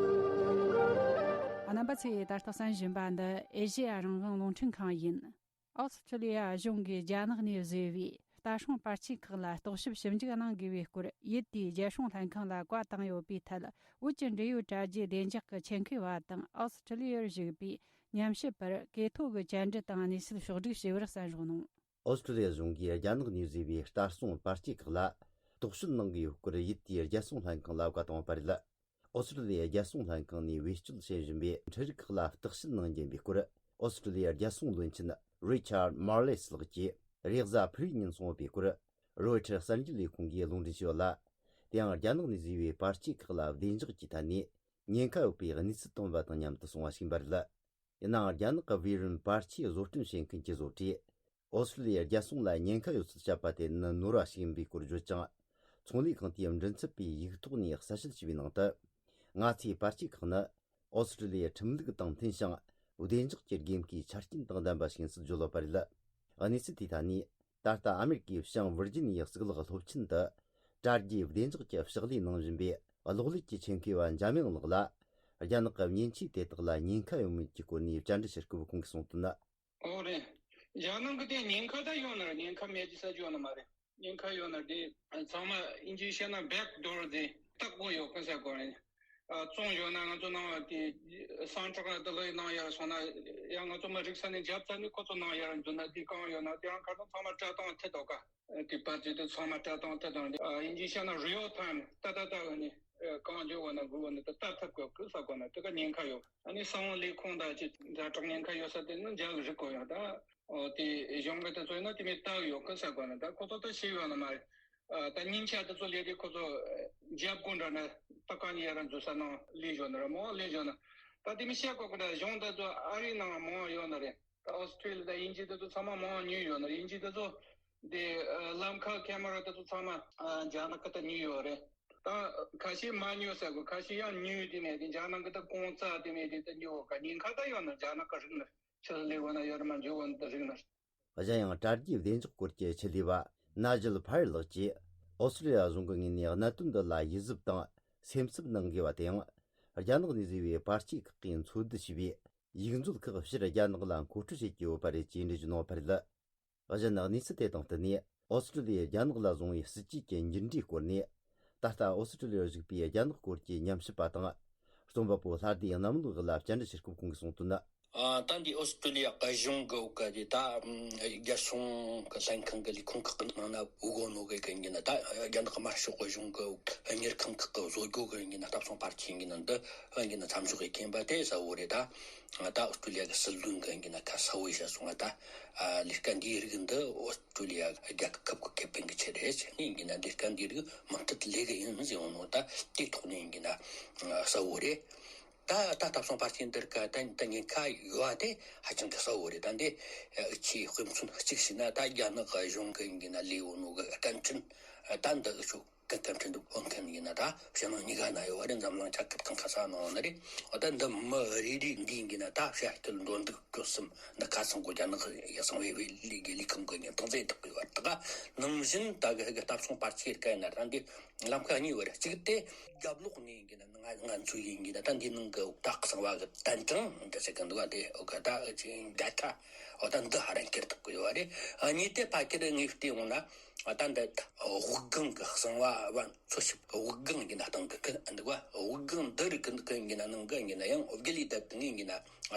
ཚོས་ད་ལྟ་གསན་བཞིན་པ་འདི་ཨེ་ཤེ་ཡ་རང་དབང་རླུང་འཕྲིན་ཁང་ཡིན། ཨོ་སི་ཁྲི་ལི་ཡ་གཞུང་གིས་རྒྱ་ནག་ནས་བཟོས་པའི་ལྟ་སྲུང་པར་ཆས་ཁག་ལ་རྟོག་ཞིབ་ཞིབ་འཇུག་གནང་དགོས་པའི་སྐོར་ཡུལ་དེའི་རྒྱལ་སྲུང་ལྷན་ཁང་ལ་བཀའ་བཏང་ཡོད་པའི་ཐད། བོད་ཀྱི་འབྲེལ་ཡོད་དྲ་རྒྱའི་བདེ་འཇགས་ཀྱི་ཆེད་མཁས་པ་དང་ཨོ་སི་ཁྲི་ལི་ཡར་བཞུགས་པའི་ཉམས་ཞིབ་པར་གོ་ཐོས་ཀྱི་བཅར་འདྲི་དང་གནས་ཚུལ་ཕྱོགས་བསྒྲིགས་བྱས་པར་གསན་རོགས་གནང་། ཨོ་སི་ཁྲི་ལི་ཡ་གཞུང་གིས་རྒྱ་ནག་ནས་བཟོས་པའི་ལྟ་སྲུང་པར་ཆས་ཁག་ལ་རྟོག་དཔྱོད་གནང་གི་ཡོད་སྐོར་ཡུལ་དེའི་རྒྱལ་སྲུང་ལྷན་ཁང་ལ་བཀའ་བཏང་བ་རེད། ཨོ་སི་ཁྲི་ལི་ཡའི་རྒྱལ་སྲུང་ལྷན་ཁང་ནས་བེད་སྤྱོད་བྱེད་བཞིན་པའི་འཕྲུལ་རིག་ཁག་ལ་བརྟག་དཔྱད་གནང་རྒྱུ་ཡིན་པའི་སྐོར། ཨོ་སི་ཁྲི་ལི་ཡའི་རྒྱལ་སྲུང་བློན་ཆེན་རི་ཆར་མར་ལེ་སི་ལགས་ཀྱིས་རེས་གཟའ་ཕུར་བུའི་ཉིན་གསུངས་ཡོད་པའི་སྐོར། རོའི་ཊར་གསར་འགྱུར་ལས་ཁུངས་ཀྱིས་ལུང་འདྲེན་བྱས་ཡོད་ལ། དེ་ཡང་རྒྱ་ནག་ནས་བཟོས་པའི་པར་ཆས་ཁག་ལ་བདེ་འཇགས་ཀྱི་ཐད་ནས་ཉེན་ཁ་ཡོད་པའི་གནས་ཚུལ་བཏོན་པ་དང་མཉམ་དུ་གསུངས་པ་ཞིག་ཡིན་པ་རེད། ཡིན་ནའང་རྒྱ་ནག་གི་བི་རུན་པར་ཆས་བཟོ་སྐྲུན་བྱེད་མཁན་གྱི་བཟོ་གྲྭས་ཨོ་སི་ཁྲི་ལི་ཡའི་རྒྱལ་སྲུང་ལ་ཉེན་ཁ་ཡོད་ཚུལ་བཤད་པ་དེ་ནི་ནོར་བ་ཞིག་ཡིན་པའི་སྐོར་བརྗོད་ཀྱང་། ཚོང་ལས་ཁང་དེའི་མགྲིན་ཚབ་པས་ཡིག་ཐོག་ནས་གསལ་བཤད་བྱས་པའི་ནང་དུ། ང་ཚོའི་པར་ཆས་ཁག་ནི་ཨོ་སི་ཁྲི་ལི་ཡའི་ཁྲིམས་ལུགས་དང་མཐུན་ཞིང་། བདེ་འཇགས་ཀྱི་དགོས་མཁོའི་ཆ་རྐྱེན་དང་ལྡན་པ་ཞིག་ཡིན་ཚུལ་བརྗོད་ཡོད་པ་རེད། གནས་ཚུལ་དེའི་ཐད་ནས། ད་ལྟ་ཨ་མེ་རི་ཀའི་བྱང་ཝིར་ཇི་ནི་ཡའི་གཙུག་ལག་སློབ་ཆེན་དུ་དྲ་རྒྱའི་བདེ་འཇགས་ཀྱི་ཕྱག་ལས་གནང་བཞིན་པའི་གློག་ཀླད་ཀྱི་ཆེད་མཁས་པ་འཇམ་དབྱངས་ལགས་ལ། རྒྱ་ནག་གི་མཉེན་ཆས་དེ་དག་ལ་ཉེན་ཁ་ཡོད་མེད་ཀྱི་སྐོར་ནས་བཅར་འདྲི་བྱེད་སྐབས་ཁོང་གིས་གསུངས་དོན། ཨོ་རེད། རྒྱ་ནག་གི་དེ་ཉེན་ཁ་ད་ཡོད་ན་རེད། ཉེན་ཁ་མེད་ཀྱི་ས་ཆ་ཡོད་ནི་མ་རེད། ཉེན་ཁ་ཡོད་ན་དེ་ཚང་མ་ཨིན་ཇིའི་བཤད་ན་བེག་ཌོར་དེ་ལྟག་སྒོ་ཡོད་གི་ཟེར་གོ་རེད། ཨ། བཙོང་ཡོད་ན་ང་ཚོ་ནང་བ་དེ་སང་ཊྲག་ལ་དེ་ལོས་ནང་ཡར་སོང་ན་ཡང་ང་ཚོ་མ་རིག་ས་ནས་རྒྱབ་ཚ་ནས་ཁོ་ཚོ་ནང་ཡར་འཛུལ་ན་དེ་གང་ཡོད་ན་དེ་རང་ཁ་སང་ཚང་མ་སྤྲད་སྟངས་ཐད་དོ་ག་དེ་པར་ཆས་དེ་ཚང་མ་སྤྲད་སྟངས་ཐད་དང་། ཨ། ཨིན་ཇིའི་བཤད་ན་རི་ཡལ་ཊའིམ་ཏག་ཏག་ཏག་ནས་གང་བྱུང་བ་ན་དགོས་བ་ན་དེ་ལྟ་ཐུབ་དགོས་གི་ས་གོ་ན་དེ་ག་ཉེན་ཁ་ཡོད། ཨ་ནི་གསང་བ་ལས་ཁུངས་དང་ཅི་ཛ་དྲག་ཉེན་ཁ་ཡོད་ས་དེ་ནི་རྒྱ་གི་རིག་གོ་ཡོད་ད། ཨོ། དེ་གཞུང་གི་དེ་ཚོ་ཡིན་ན་དེ་མི་ལྟ་གི་ཡོད་གི་ས་གོ་ན་ད་ཁོ་ཚོ་ད་ཤེས་ཡོད་ན་མ་རེད། ཨ། ད་སྙིང་ཆ་དེ་ཚོ་ལས་དེ་ཁོ་ཚོ་རྒྱབ་སྒོ་འདྲ་ན་ད་གང་ཡར་འཛུལ་ས་ནང་ལས་ཞོན་ན་ར་མོ་ལས་ཞོན་ན་ད་དེ་མི་བཤད་གོ་གི་ད་གཞུང་དེ་ཚོ་ཨ་རིའི་ནང་མང་ཡོད་ན་རེད། ད་ཨོ་སི་ཁྲི་ལི་ཡ་དང་དབྱིན་ཇི་དེ་ཚོ་ཚང་མ་མང་ཉུལ་ཡོད་ན་རེད། དབྱིན་ཇི་དེ་ཚོ་དེ་ལམ་ཁ་ཁེ་མ་ར་དེ་ཚོ་ཚང་མ་རྒྱ་ནག་གི་ད་ཉུལ་ཡོད་རེད། ད་ཁ་ཤས་མ་ཉུལ་ས་གོ་ཁ་ཤས་ཡང་ཉུལ་དེ་ནས་དེ་རྒྱ་ནག་གི་ད་གོང་ཚ་དེ་ནས་དེ་ད་ཉུལ་ག་ཉེན་ཁ་ད་ཡོད་ན་རྒྱ་ནག་གི་རིག་ན། ཕྱི་ལ་སླེབས་ན་ཡོད་རེད་མ་འཇུག་ན་ད་རིག་ན། གཞན་ཡང་དྲ་རྒྱའི་བདེ་འཇགས་སྐོར་གྱི་ཆེད་ལས་པ་ན་ཇལ་ཕ་ཡར་ལགས་ཀྱིས་ཨོ་སི་ཀྲི་ལི་ཡ་གཞུང་གི་ངོས་ནས་གནད་དོན་འདི་ལ་ཡིད་གཟབ་དང་སེམས་འཚབ་གནང་དགོས་པ་དེའང་། རྒྱ་ནག་ནས་བཟོས་པའི་པར་ཆས་ཁག་གིས་འཚོལ་སྡུད་བྱས་པའི་ཡིག་མཛོད་ཁག་ཕྱིར་རྒྱ་ནག་ལ་མཁོ་སྤྲོད་བྱེད་ཀྱི་ཡོད་པ་རེད་ཅེས་འགྲེལ་བརྗོད་གནང་བ་རེད། གཞན་གནས་ཚུལ་དེ་དང་བསྟུན་ནས་ཨོ་སི་ཀྲི་ལི་ཡས་རྒྱ་ནག་ལ་བཟུང་བའི་སྲིད་ཇུས་ཀྱི་འགྱུར་འགྲོས་སྐོར་ནས། ད་ལྟ་ཨོ་སི་ཀྲི་ལི་ཡར་བཞུགས་པའི་རྒྱ་ནག་སྐོར་གྱི་ཉམས་ཞིབ་པ་དང་། རྩོམ་པ་པོ་ལྷ་སྡེ་གནམ་ལོ་ལགས་ལ་བཅར་འདྲི་བྱེད་སྐབས་ཁོང་གིས་གསུངས་དོན། ཨ། ད་འདི་ཨོ་སི་ཀྲི་ལི་ཡ་གཞུང་གི་འོག་གི་དེ་ད་རྒྱལ་སྲུང་གི་ལྷན་ཁང་གི་ལས་ཁུངས་ཁག་གི་ནང་ན་འུ་གོ་ནོ་གི་གི་ཡིན་ན་ད་རྒྱ་ནག་དམར་ཤོག་གི་གཞུང་གི་འོག་གཉེར་ཁང་ཁག་གི་བཟོ་སྒོ་གི་ཡིན་ན་ལྟ་སྲུང་པར་ཆས་ཡིན་ན་འདི་ཡིན་ན་མཚམས་འཇོག་གི་མཁན་པ་དེ་གསལ་བོ་རེད་ད། ད་ཨོ་སི་ཀྲི་ལི་ཡ་གི་སྲིད་བློན་གི་ཡིན་ན་ཁ་གསལ་བོ་བཤད་སོང་ང་ད། ཨ། ལས་ཀ་འདིའི་རིགས་འདི་ཨོ་སི་ཀྲི་ལི་ཡ་རྒྱལ་ཁབ་ཀྱི་ཁེ་ཕན་གྱི་ཆེད་རེད་ཟེར་ནས་ཡིན་ན་ལས་ཀ་འདིའི་རིགས་མུ་མཐུད་ལས་ཀ་ཡིན་ཟེར་འོང་ནོ་ད་དེའི་ཐོག་ནས་ཡིན་ན་གསལ་བོ་རེད། ད་ད་ལྟ་སོང་པར་ཆས་འདིར་ཀ་ད་ད་ཉེན་ཁ་ཡོད་པ་དེ་ཧ་ཅང་གི་གསལ་བོ་རེད། ད་འདི་ཨ་ཆེས་དཔེ་མཚོན་གཅིག་བྱས་ན་ད་རྒྱ་ནག་གཞུང་གི་ཡིན་ན་ལས་འོང་ནོ་གི་སྐད་འཕྲིན་ད་འདི་ཨ་ཆུ་གི་སྐད་འཕྲིན་དུ་ཕོན་མཁན་ཡིན་ན་ད་ཕྱི་ནང་གཉིས་ཀ་ན་ཡོད་པ་རེད། འཛམ་གླིང་རྒྱལ་ཁབ་གང་ག་ས་ནང་ན་རེད། འོ་ད་འདི་མི་རེ་རེ་འདི་ཡིན་ན་ད་བཤད་སྤྱོད་འགྲོ་འདུག་སྤྱོད་གསུམ་འདི་ཁ་ཚང་གོ་རྒྱ་ནག་ཡ་སང་བའི་བའི་ལི་གི་ལི་ཁང་གི་ཉན་ཐང་ཚད་ཐུབ་ཀྱི་བར་ད་ག་ནང་བཞིན་ད་གི་གི་ལྟ་སྲུང་པར་ཆས་རིགས་ཡིན་ན་ད་འདི་ལམ་ཁ་གཉིས་བར་གཅིག་དེ་རྒྱབ་ལོགས་ནས་ཡིན་ན་ང་ང་ཚོ་ཡིན་ན་ད་འདི་ནང་གི་ད་གསང་བ་གི་དན་གྲངས་འདི་ཟེར་གི་འདུག་བ་དེ་འོ་ག་ད་ཅིག་འདྲ་ཁ་འོ་ད་འདི་ཧ་རན་ཁྱེར་ཐུབ་ཀྱི་ཡོད་རེད། གཉིས་དེ་ཕ་ཁྱེར་ངས་བལྟས་འོང་ན། ད་འདི་དབུགས་ལྒང་གི་གསང་བ་བ་འཚོལ་ཞིབ་དབུགས་ལྒང་ཡིན་ན་སྟེང་གི་ཀི་འདུག་བ། དབུགས་ལྒང་འདི་རིགས་ཀི་ཀི་ཡིན་ན་ནང་གི་ཡིན་ན་ཡང་དབུགས་ལས་བཏབ་གི་ཡིན་ན་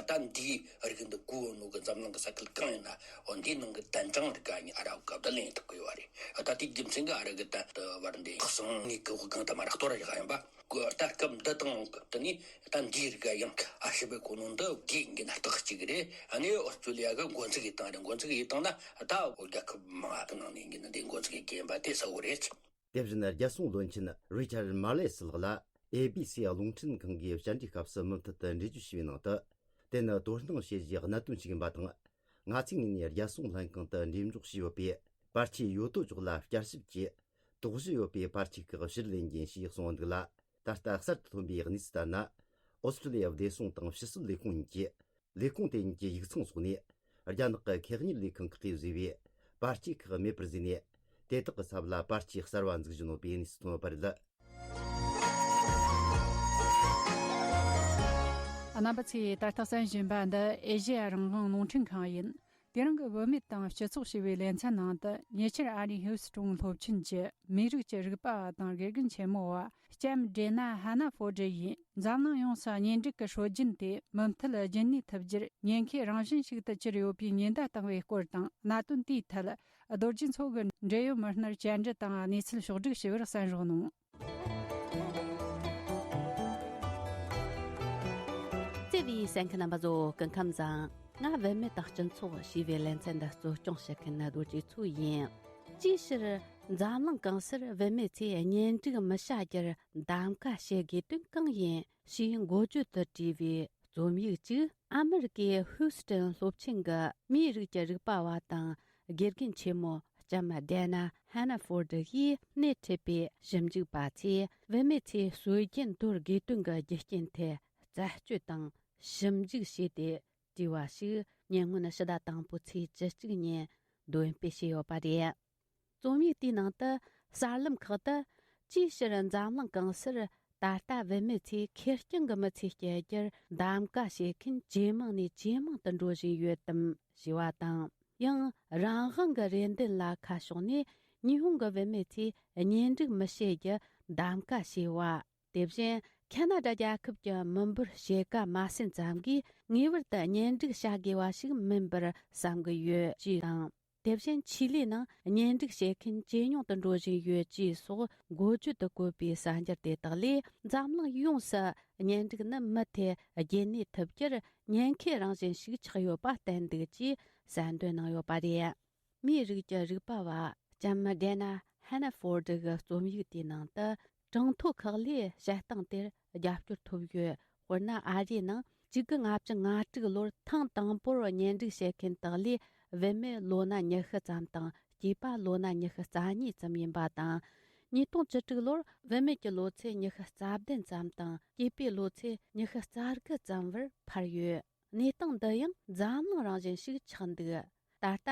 ད་འདིའི་རིགས་འདི་གོ་ནོ་གི་འཛམ་གླིང་གི་ས་ཁུལ་གང་ཡིན་ན་འོ་འདིའི་ནང་གི་དན་གྲངས་རིགས་ཀ་ཡིན་ཨ་ར་བ་གབ་ད་ལེན་ཐུབ་གི་ཡོད་རེད། ད་དེའི་རྒྱུ་མཚན་གི་ཨ་ར་གི་ད་བར་འདི་གསང་ངེ་གི་དབུགས་ལྒང་ད་མ་ར་གཏོར་ཡག་ཡིན་པ། ད་སྐབས་འདི་དང་དེ་ནས་ད་འདིའི་རིགས་ཡང་ཨ་ཧྲི་པའི་གོ་ནོ་འདི་དགེ་འགན་རྟགས་གཅིག་རེད། ཨ་ནི་ཨོ་སི་ཀྲི་ལི་ཡ་གི་འགོ་འཛུགས་ཡིན་བཏང་རེད། འགོ་འཛུགས་ཡིན་བཏང་ན་ད་བོད་རྒྱལ་ཁབ་མང་གི་ནང་ནས་ཡིན་ན་འདི་འགོ་འཛུགས་ཡིན་པ་དེ་གསལ་བོ་རེད། དེ་བཞིན་རྒྱལ་སྲུང་བློན་ཆེན་རི་ཆར་མར་ལེ་སི་ལགས་ལ་ཨེ་བི་སི་རླུང་འཕྲིན་ཁང་གིས་བཅར་འདྲིའི་སྐབས་སུ་མུ་མཐུད་དུ་འགྲེལ་བརྗོད་བྱས་པའི་ནང་དུ། དེ་ནི་དོ་སྣང་བྱེད་རྒྱུའི་གནད་དོན་ཞིག་ཡིན་པ་དང་། ང་ཚོའི་ངོས་ནས་རྒྱལ་སྲུང་ལྷན་ཁང་དུ་འགྲེམས་འཇོག་བྱས་ཡོད་པའི་པར་ཆས་ཡོད་དོ་ཅོག་ལ་བསྐྱར་ཞིབ་ཀྱིས། དོགས་གཞི་ཡོད་པའི་པར་ཆས་ཁག་ཕྱིར་ལེན་རྒྱུ་ཡིན་ཞེས་གསུངས་འདུག་ལ། ད་ལྟ་གསར་དུ་ཐོན་པའི་གནས་ཚུལ་ལྟར་ན། ཨོ་སི་ཀྲི་ལི་ཡ་བདེ་སྲུང་དང་ཕྱི་སྲིད་ལས་ཁུངས་གཉིས་ཀྱིས་ལས་ཁུངས་དེ་གཉིས་ཀྱི་ཡིག་ཚང་སོགས་ནས་རྒྱ་ནག་གི་ཁེ་གཉེར་ལས་ཁང་ཁག་གིས་བཟོས་པའི་པར་ཆས་ཁག་མེད་པར་བཟོས་ནས། དེ་དག་གི་ཚབ་ལ་པར་ཆས་གསར་བ་འཛུགས་བཞིན་ཡོད་པའི་གནས་ཚུལ་ཐོན་ཡོད་པ་རེད། རྣམ་པ་ཚོས་ད་ལྟ་གསན་བཞིན་པ་འདི་ཨེ་ཤེ་ཡ་རང་དབང་རླུང་འཕྲིན་ཁང་ཡིན། དེ་རིང་གི་བུད་མེད་དང་སྤྱི་ཚོགས་ཞེས་པའི་ལེ་ཚན་ནང་དུ། ཉེ་ཆར་ཨ་རིའི་ཧིའུ་སི་ཀྲོན་སློབ་ཆེན་གྱི་མིའི་རིགས་ཀྱི་རིག་པ་བ་དང་དགེ་རྒན་ཆེན་མོ་བ་ལྕམ་ཌེ་ན་ཧ་ན་ཧྥོར་ཌི་ཡིས། འཛམ་གླིང་ཡོངས་སུ་གཉེན་སྒྲིག་གི་སྲོལ་རྒྱུན་དེ་མུ་མཐུད་རྒྱུན་གནས་ཐུབ་རྒྱུར་ཉེན་ཁའི་རང་བཞིན་ཞིག་ཏུ་གྱུར་ཡོད་པའི་ཉེན་བརྡ་བཏང་བའི་སྐོར་དང་། གནད་དོན་དེའི་ཐད་རྡོ་རྗེ་མཚོ་གིས་འབྲེལ་ཡོད་མི་སྣར་བཅར་འདྲི་དང་གནས་ཚུལ་ཕྱོགས་བསྒྲིགས་ཞུ་བར་གསན་རོགས་གནང་། བརྩེ་བའི་གསན་མཁན་རྣམ་པ་ཚོ། སྐུ་ཁམས་བཟང་། ང་བུད་མེད་དང་སྤྱི་ཚོགས་ཞེས་པའི་ལེ་ཚན་འདི་གཙོ་སྐྱོང་བྱེད་མཁན་རྡོ་རྗེ་མཚོ་ཡིན། ཅིའི་ཕྱིར་འཛམ་གླིང་གང་སར་བུད་མེད་ཚོས་གཉེན་སྒྲིག་མི་བྱ་རྒྱུར་གདམ་ག་བྱེད་དགོས་དོན་གང་ཡིན་ཞེས་འགོ་བརྗོད་དུ་བྲིས་པའི་རྩོམ་ཡིག་ཅིག་ཨ་མི་རི་ཀའི་ཧུའུ་སི་ཀྲན་སློབ་ཆེན་གྱི་མིའི་རིགས་ཀྱི་རིག་པ་བ་དང་དགེ་རྒན་ཆེན་མོ་ལྕམ་ཌེ་ན་ཧ་ན་ཧྥོར་ཌི་ཡིས་སྣེ་ཁྲིད་པའི་ཞིབ་འཇུག་པ་ཚོས། བུད་མེད་ཚོས་སྲོལ་རྒྱུན་དོར་དགོས་དོན་གྱི་རྒྱུ་རྐྱེན་ཐད་རྩད་གཅོད་དང་ཞིབ་འཇུག་བྱས་ཏེ་བྲིས་པ་ཞིག་ཉེ་སྔོན་ཕྱི་ཟླ་དང་པོའི་ཚེས་བཅུ་གཅིག་ཉིན་འདོན་སྤེལ་བྱས་ཡོད་པ་རེད། རྩོམ་ཡིག་དེའི་ནང་དུ་གསར་ལམ་ཁག་ཏུ། ཅིའི་ཕྱིར་འཛམ་གླིང་གང་སར་ད་ལྟ་བུད་མེད་ཚོས་ཁེར་རྐྱང་གི་མི་ཚེ་སྐྱེལ་རྒྱུར་གདམ་ག་བྱེད་མཁན་ཇེ་མང་ནས་ཇེ་མང་དུ་འགྲོ་བཞིན་ཡོད་དམ་ཞེས་པ་དང་། ཡང་རང་དབང་གི་རེ་འདུན་ལ་ཁ་ཕྱོགས་ནས་ཉི་ཧོང་གི་བུད་མེད་ཚོས་གཉེན་སྒྲིག་མི་བྱེད་རྒྱུ་གདམ་ག་བྱས་པ། དེ་བཞིན་ཁ་ན་ཌ་རྒྱལ་ཁབ་ཀྱི་མི་འབོར་ཕྱེད་ཀ་མ་ཟིན་ཙམ་གྱིས་ངེས་པར་དུ་གཉེན་སྒྲིག་བྱ་དགོས་པ་ཞིག་མིན་པར་བསམ་གྱི་ཡོད་ཅེས་དང་། དེ་བཞིན་ཆི་ལི་ནང་གཉེན་སྒྲིག་བྱེད་མཁན་ཇེ་ཉུང་དུ་འགྲོ་བཞིན་ཡོད་ཅེས་སོགས་འགོ་བརྗོད་དུ་བཀོད་པའི་གསར་འགྱུར་དེ་དག་ལས། འཛམ་གླིང་ཡོངས་སུ་གཉེན་སྒྲིག་ནི་མུ་མཐུད་རྒྱུན་གནས་ཐུབ་རྒྱུར་ཉེན་ཁའི་རང་བཞིན་ཞིག་ཆགས་ཡོད་པ་བསྟན་འདུག་ཅེས་གསལ་འདོན་གནང་ཡོད་པ་རེད། མིའི་རིགས་ཀྱི་རིག་པ་བ་ལྕམ་ཌེ་ན་ཧན་ན་ཧྥོར་ཌི་གི་རྩོམ་ཡིག་དེའི་ནང་དུ། གྲངས་ཐོ་ཁག་ལས་བཤད་སྟངས་དེར་རྒྱབ་སྐྱོར་ཐོབ་ཡོད། དཔེར་ན། ཨ་རིའི་ནང་གཅིག་དགུ་ལྔ་བཅུ་ང་དྲུག་ལོར་ཐེངས་དང་པོར་གཉེན་སྒྲིག་བྱེད་མཁན་དག་ལས་བུད་མེད་ལོ་ན་ཉི་ཤུ་ཙམ་དང་སྐྱེས་པ་ལོ་ན་ཉི་ཤུ་རྩ་གཉིས་ཙམ་ཡིན་པ་དང་། ཉིས་སྟོང་བཅུ་དྲུག་ལོར་བུད་མེད་ཀྱི་ལོ་ཚད་ཉི་ཤུ་རྩ་བདུན་ཙམ་དང་སྐྱེས་པའི་ལོ་ཚད་ཉི་ཤུ་རྩ་དགུ་ཙམ་བར་འཕར་ཡོད། གནས་སྟངས་འདི་ཡང་འཛམ་གླིང་རང་བཞིན་ཞིག་ཆགས་འདུག་ད་ལྟ་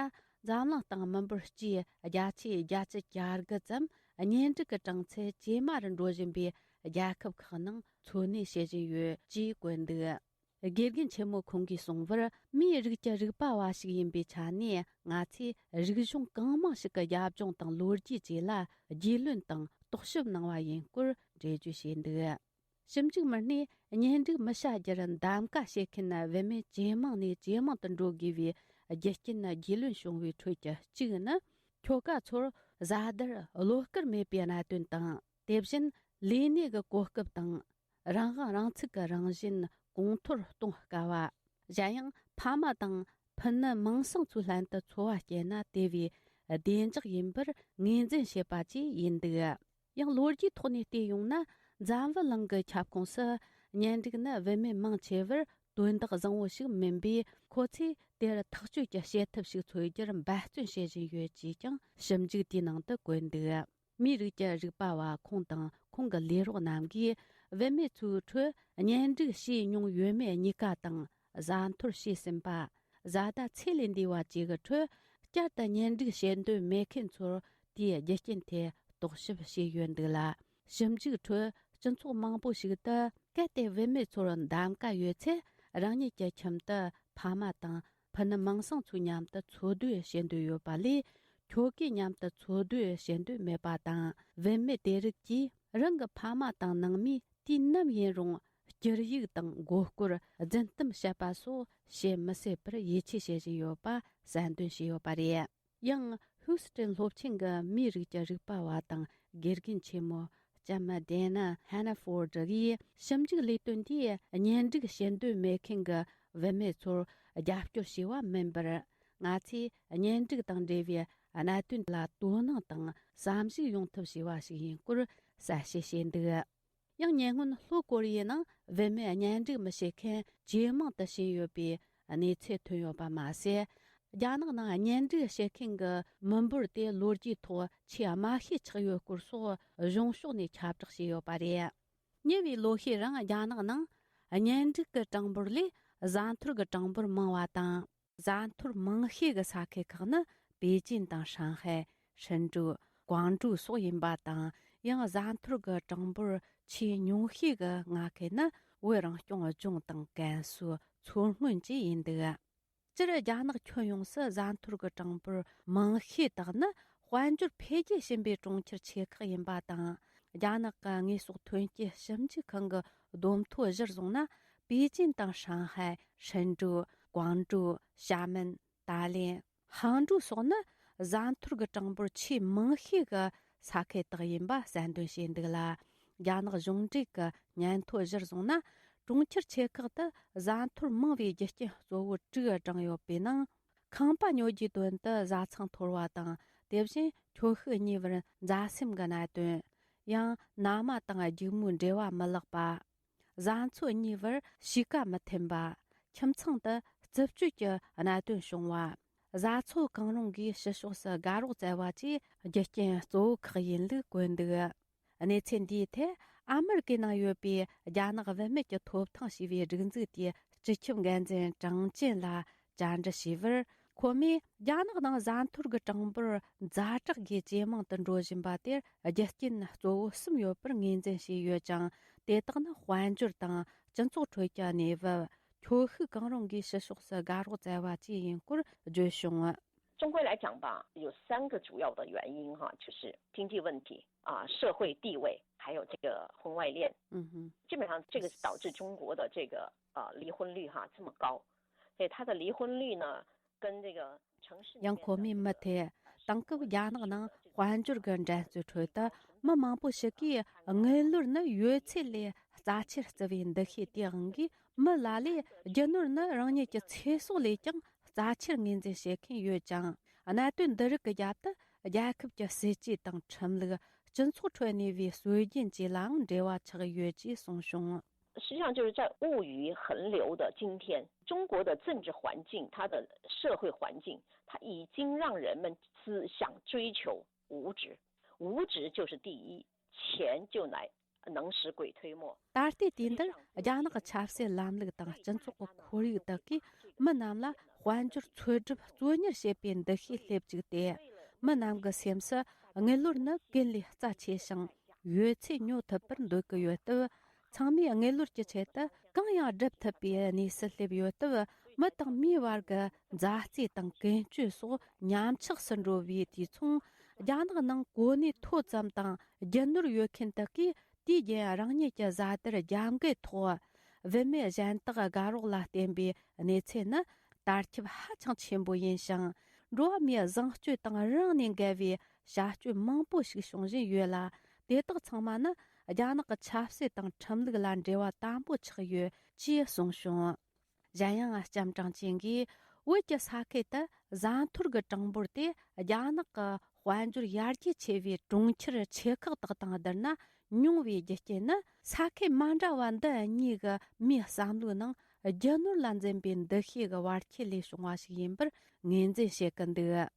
འཛམ་གླིང་སྟེང་མི་འབོར་སྤྱིའི་བརྒྱ་ཆའི་བརྒྱད་ཅུ་གྱ་དགུ་ཙམ་གཉེན་སྒྲིག་གི་གྲངས་ཚད་ཇེ་དམའ་རུ་འགྲོ་བཞིན་པའི་རྒྱལ་ཁབ་ཁག་ནང་འཚོ་གནས་བྱེད་བཞིན་ཡོད་ཅེས་བཀོད་འདུག་དགེ་རྒན་ཆེན་མོ་ཁོང་གིས་གསུངས་པར། མིའི་རིགས་ཀྱི་རིག་པ་བ་ཞིག་ཡིན་པའི་ཆ་ནས། ང་ཚོས་རིག་གཞུང་གང་མང་ཞིག་གི་རྒྱབ་ལྗོངས་དང་ལོ་རྒྱུས་བཅས་ལ་རྒྱུས་ལོན་དང་རྟོག་ཞིབ་གནང་བ་ཡིན་སྐོར་འགྲེལ་བརྗོད་བྱས་འདུག་ཞིབ་འཇུག་མི་སྣས་གཉེན་སྒྲིག་མི་བྱ་རྒྱུར་གདམ་ག་བྱེད་མཁན་བུད་མེད་ཇེ་མང་ནས་ཇེ་མང་དུ་འགྲོ་དགོས་པའི་རྒྱུ་རྐྱེན་རྒྱུས་ལོན་བྱུང་བའི་ཁྲོད་ཀྱི་གཅིག་ནི། ཁྱོ་ག་ཚོར་བཟའ་ཟླར་བློ་དཀར་མེད་པའི་གནད་དོན་དང་། དེ་བཞིན་ལས་གནས་ཀྱི་གོ་སྐབས་དང་། རང་དབང་རང་ཚུགས་ཀྱི་རང་བཞིན་གོང་མཐོར་གཏོང་དཀའ་བ། གཞན་ཡང་ཕ་མ་དང་ཕུ་ནུ་མིང་སྲིང་ཚོའི་ལྷན་དུ་འཚོ་བ་སྐྱེལ་ན་དེ་བས་བདེ་འཇགས་ཡིན་པར་ངོས་འཛིན་བྱེད་པ་བཅས་ཡིན་འདུག་ཡང་ལོ་རྒྱུས་ཐོག་ནས་བལྟས་ཡོང་ན། འཛམ་བུ་གླིང་གི་ཁྱབ་ཁོངས་སུ་གཉེན་སྒྲིག་ནི་བུད་མེད་མང་ཆེ་བར་དོན་དག་བཟང་བོ་ཞིག་མིན་པས། ཁོ་ཚོས་དེར་ཐག་གཅོད་ཀྱི་བྱེད་ཐབས་ཤིག་འཚོལ་རྒྱུར་འབད་བརྩོན་བྱེད་བཞིན་ཡོད་ཅེས་ཀྱང་ཞིབ་འཇུག་དེའི་ནང་དུ་བཀོད་འདུག་མིའི་རིགས་ཀྱི་རིག་པ་བ་ཁོང་དང་ཁོང་གི་ལས་རོགས་རྣམས་ཀྱིས། བུད་མེད་ཚོའི་ཁྲོད་གཉེན་སྒྲིག་བྱས་མྱོང་ཡོད་མེད་གཉིས་ཀ་དང་། བཟའ་འཐོར་བྱས་ཟིན་པ། བཟའ་ཟླ་ཚེ་ལས་འདས་པ་བཅས་ཀྱི་ཁྲོད་བསྐྱར་དུ་གཉེན་སྒྲིག་བྱེད་འདོད་མེད་མཁན་ཚོར་དེའི་རྒྱུ་རྐྱེན་ཐད་རྟོག་ཞིབ་བྱས་ཡོད་འདུག་ལ། ཞིབ་འཇུག་ཁྲོད་སྤྱི་ཚོགས་མང་པོ་ཞིག་ཏུ། གལ་ཏེ་བུད་མེད་ཚོར་གདམ་ག་ཡོད་ཚེ། རང་ཉིད་ཀྱི་ཁྱིམ་དུ་ཕ་མ་དང་ཕུ་ནུ་མིང་སྲིང་ཚོའི་མཉམ་དུ་འཚོ་སྡོད་བྱེད་འདོད་ཡོད་པ་ལས། ཁྱོ་གའི་མཉམ་དུ་འཚོ་སྡོད་བྱེད་འདོད་མེད་པ་དང་། བུད་མེད་དེ་རིགས་ཀྱིས་རང་གི་ཕ་མ་དང་ནང་མིས་དུས་ནམ་ཡིན་རུང་། སྐྱུར་ཡིག་དང་མགོ་སྐོར། རྫུན་གཏམ་བཤད་པ་སོགས་བྱེད་མི་སྲིད་པར་ཡིད་ཆེས་བྱེད་བཞིན་ཡོད་པ་གསལ་འདོན་བྱས་ཡོད་པ་རེད། ཡང་ཧུའུ་སི་ཀྲན་སློབ་ཆེན་གྱི་མིའི་རིགས་ཀྱི་རིག་པ་བ་དང་དགེ་རྒན་ཆེན་མོ་ལྕམ་ཌེ་ན་ཧན་ན་ཧྥོར་ཌི་ཡིས། ཞིབ་འཇུག་ལས་དོན་དེས་གཉེན་སྒྲིག་བྱེད་འདོད་མེད་མཁན་གྱི་བུད་མེད་ཚོར་རྒྱབ་སྐྱོར་བྱས་པ་མིན་པར། ང་ཚོས་གཉེན་སྒྲིག་དང་འབྲེལ་བའི་གནད་དོན་ལ་དོ་སྣང་དང་བསམ་གཞིག་ཡོང་ཐབས་བྱས་པ་ཞིག་ཡིན་སྐོར་གསལ་བཤད་བྱས་འདུག་ཡང་ཉེ་སྔོན་ལྷོ་ཀོ་རི་ཡའི་ནང་བུད་མེད་གཉེན་སྒྲིག་མི་བྱེད་མཁན་ཇེ་མང་དུ་ཕྱིན་ཡོད་པའི་གནས་ཚུལ་ཐོན་ཡོད་པ་མ་ཟད། རྒྱ་ནག་ནང་གཉེན་སྒྲིག་བྱེད་མཁན་གྱི་མི་འབོར་དེ་ལོ་རྒྱུས་ཐོག་ཆེས་དམའ་ཤོས་ཆགས་ཡོད་སྐོར་སོགས་གཞུང་ཕྱོགས་ནས་ཁྱབ་བསྒྲགས་བྱས་ཡོད་པ་རེད། ཉེ་བའི་ལོ་ཤས་རིང་རྒྱ་ནག་ནང་གཉེན་སྒྲིག་གི་གྲངས་འབོར་ལས་བཟའ་འཐོར་གྱི་གྲངས་འབོར་མང་བ་དང་། བཟའ་འཐོར་མང་ཤོས་ཀྱི་ས་ཁུལ་ཁག་ནི་པེ་ཅིན་དང་ཧྲང་ཧའེ། ཧྲིན་ཀྲུའུ། ཀོང་ཀྲོའུ་སོགས་ཡིན་པ་དང་། ཡང་བཟའ་འཐོར་གྱི་གྲངས་འབོར་ཆེས་ཉུང་ཤོས་ཀྱི་མངའ་ཁུལ་ནི་ བོད་རང་སྐྱོང་ལྗོངས་དང་ཀན་སུའུ་མཚོ་སྔོན་བཅས་ཡིན་འདུག་སྤྱིར་རྒྱ་ནག་ཁྱོན་ཡོངས་སུ་བཟའ་འཐོར་གྱི་གྲངས་འབོར་མང་ཤོས་དག་ནི་དཔལ་འབྱོར་འཕེལ་རྒྱས་ཕྱིན་པའི་གྲོང་ཁྱེར་ཆེ་ཁག་ཡིན་པ་དང་། རྒྱ་ནག་གི་དངོས་ཟོག་ཐོན་སྐྱེད་ཞིབ་འཇུག་ཁང་གི་བསྡོམས་ཐོ་གཞིར་བཟུང་ན། པེ་ཅིན་དང་ཧྲང་ཧའེ། ཧྲིན་ཀྲུའུ། ཀོང་ཀྲོའུ། ཞྭ་མེན། ཏཱ་ལེན། ཧང་ཀྲོའུ་སོགས་ནི་བཟའ་འཐོར་གྱི་གྲངས་འབོར་ཆེས་མང་ཤོས་ཀྱི་ས་ཁུལ་དག་ཡིན་པ་གསལ་འདོན་བྱས་འདུག་ལ། རྒྱ་ནག་གཞུང་འབྲེལ་གྱི་སྙན་ཐོ་གཞིར་བཟུང་ན། གྲོང་ཁྱེར་ཆེ་ཁག་ཏུ་བཟའ་འཐོར་མང་བའི་རྒྱུ་རྐྱེན་གཙོ་བོ་དྲུག་བགྲངས་ཡོད་པའི་ནང་། ཁང་པ་ཉོ་རྒྱུའི་དོན་དུ་བཟའ་ཚང་འཐོར་བ་དང་། དེ་བཞིན་ཁྱོ་ཤུག་གཉིས་བར་མཛའ་སེམས་ཀྱི་གནད་དོན། ཡང་མནའ་མ་དང་སྒྱུག་མོའི་འབྲེལ་བ་མི་ལེགས་པ། བཟའ་འཚོ་གཉིས་བར་གཤིས་ཀ་མི་མཐུན་པ། ཁྱིམ་ཚང་དུ་རྩུབ་སྤྱོད་ཀྱི་གནད་དོན་བྱུང་བ། བཟའ་ཚོ་གང་རུང་གིས་ཕྱི་ཕྱོགས་སུ་དགའ་རོགས་བཙལ་བ་བཅས་རྒྱུ་རྐྱེན་གཙོ་བོ་ཁག་ཡིན་ལུགས་བཀོད་འདུག་གནས་ཚུལ་འདིའི་ཐད་ཨ་མེ་རི་ཀའི་ནང་ཡོད་པའི་རྒྱ་ནག་བུད་མེད་ཀྱི་ཐོབ་ཐང་ཞེས་པའི་སྒྲིག་འཛུགས་དེའི་སྤྱི་ཁྱབ་འགན་འཛིན་ཀྲང་ཅན་ལ་བཅར་འདྲི་ཞུས་པར། ཁོ་མོས་རྒྱ་ནག་ནང་བཟའ་འཐོར་གྱི་གྲངས་འབོར་ཛ་དྲག་གིས་ཇེ་མང་དུ་འགྲོ་བཞིན་པ་དེར་རྒྱུ་རྐྱེན་གཙོ་བོ་གསུམ་ཡོད་པར་ངོས་འཛིན་བྱས་ཡོད་ཅིང་། དེ་དག་ནི་དཔལ་འབྱོར་དང་སྤྱི་ཚོགས་ཁྲོད་ཀྱི་གནས་བབ། ཁྱོ་ཤུག་གང་རུང་གིས་ཕྱི་ཕྱོགས་སུ་དགའ་རོགས་བཙལ་བ་བཅས་ཡིན་སྐོར་བརྗོད་བྱུང་། 总归来讲吧，有三个主要的原因哈，就是经济问题啊、社会地位，还有这个婚外恋。嗯哼，基本上这个是导致中国的这个呃离婚率哈这么高，所以它的离婚率呢，跟这个城市里面的 ཡང་ཁོ་མོས་མུ་མཐུད་དེང་སྐབས་རྒྱ་ནག་ནང་དཔལ་འབྱོར་གྱི་འགྲན་རྩོད་ཁྲོད་དུ་མི་མང་པོ་ཞིག་གིས་དངུལ་ལོར་ནི་ཡོད་ཚད་ལས་རྩ་ཆེར་བརྩི་བའི་འདུ་ཤེས་དེའང་གིས། མི་ལ་ལས་རྒྱུ་ནོར་ནི་རང་ཉིད་ཀྱི་ཚེ་སྲོག་ལས་ཀྱང་རྩ་ཆེར་ངོས་འཛིན་བྱེད་མཁན་ཡོད་ཅིང་། གནད་དོན་འདི་རིགས་ཀྱི་རྒྱབ་ཏུ་རྒྱལ་ཁབ་ཀྱི་སྲིད་ཇུས་དང་ཁྲིམས་ལུགས། སྤྱི་ཚོགས་ཁྲོད་གནས་པའི་སྲོལ་རྒྱུན་བཅས་ལའང་འབྲེལ་བ་ཆགས་ཡོད་ཅེས་གསུངས་བྱུང་། 实际上就是在物欲横流的今天，中国的政治环境，它的社会环境，它已经让人们只想追求物质，物质就是第一，钱就来能使鬼推磨。 ད་ལྟའི་དུས་འདིར་རྒྱ་ནག་གི་ཆབ་སྲིད་ལམ་ལུགས་དང་སྤྱི་ཚོགས་ཀྱི་ཁོར་ཡུག་དག་གིས་མི་རྣམས་ལ་དཔལ་འབྱོར་འཚོལ་སྒྲུབ་གཙོ་གཉེར་བྱེད་པའི་འདུ་ཤེས་སླེབས་བཅུག་སྟེ། མི་རྣམས་ཀྱི་སེམས་སུ་དངུལ་ལོར་ནི་ཀུན་ལས་རྩ་ཆེ་ཞིང་ཡོད་ཚད་ཉོ་ཐུབ་པར་འདོད་ཀྱི་ཡོད་སྟབས། ཚང་མས་དངུལ་ལོར་གྱི་ཆེད་དུ་གང་ཡང་སྒྲུབ་ཐུབ་པའི་གནས་སུ་སླེབས་ཡོད་སྟབས། མི་དང་མིའི་བར་གྱི་མཛའ་བརྩེ་དང་ཀུན་སྤྱོད་སོགས་ཉམས་ཆག་སུ་འགྲོ་བའི་དུས་མཚུངས། རྒྱ་ནག་ནང་གོ་གནས་མཐོ་ཙམ་དང་རྒྱུ་ནོར་ཡོད་མཁན་དག་གིས་དུས་རྒྱུན་རང་ཉིད་ཀྱི་བཟའ་ཟླར་རྒྱབ་འགལ་ཐོག་བུད་མེད་གཞན་དག་དགའ་རོགས་ལ་བརྟེན་པའི་གནས་ཚུལ་ནི་དར་ཁྱབ་ཧ་ཅང་ཆེན་པོ་ཡིན་ཞིང་། འགྲོ་བ་མིའི་བཟང་སྤྱོད་དང་རང་ནས་འགལ་བའི་བྱ་སྤྱོད་མང་པོ་ཞིག་བྱུང་བཞིན་ཡོད་ལ། དེ་དག་ཚང་མ་ནི་རྒྱ་ནག་གི་ཆབ་སྲིད་དང་ཁྲིམས་ལུགས་ལ་འབྲེལ་བ་དམ་པོ་ཆགས་ཡོད་ཅེས་གསུངས་བྱུང་། གཞན་ཡང་ལྕམ་ཀྲང་ཅན་གྱིས། བོད་ཀྱི་ས་ཁུལ་དུ་བཟའ་འཐོར་གྱི་གྲངས་འབོར་དེ་རྒྱ་ནག་གི་དཔལ་འབྱོར་ཡར་རྒྱས་ཆེ་བའི་གྲོང་ཁྱེར་ཆེ་ཁག་དག་དང་བསྡུར་ན་ཉུང་བའི་རྒྱུ་རྐྱེན་ནི། ས་ཁུལ་མ་འདྲ་བ་འདི་གཉིས་ཀྱི་མིའི་བསམ་བློའི་ནང་རྒྱུ་ནོར་ལ་འཛིན་པའི་འདུ་ཤེས་ཀྱི་བར་ཁྱད་ལས་བྱུང་བ་ཞིག་ཡིན་པར་ངོས་འཛིན་བྱེད་ཀྱི་འདུག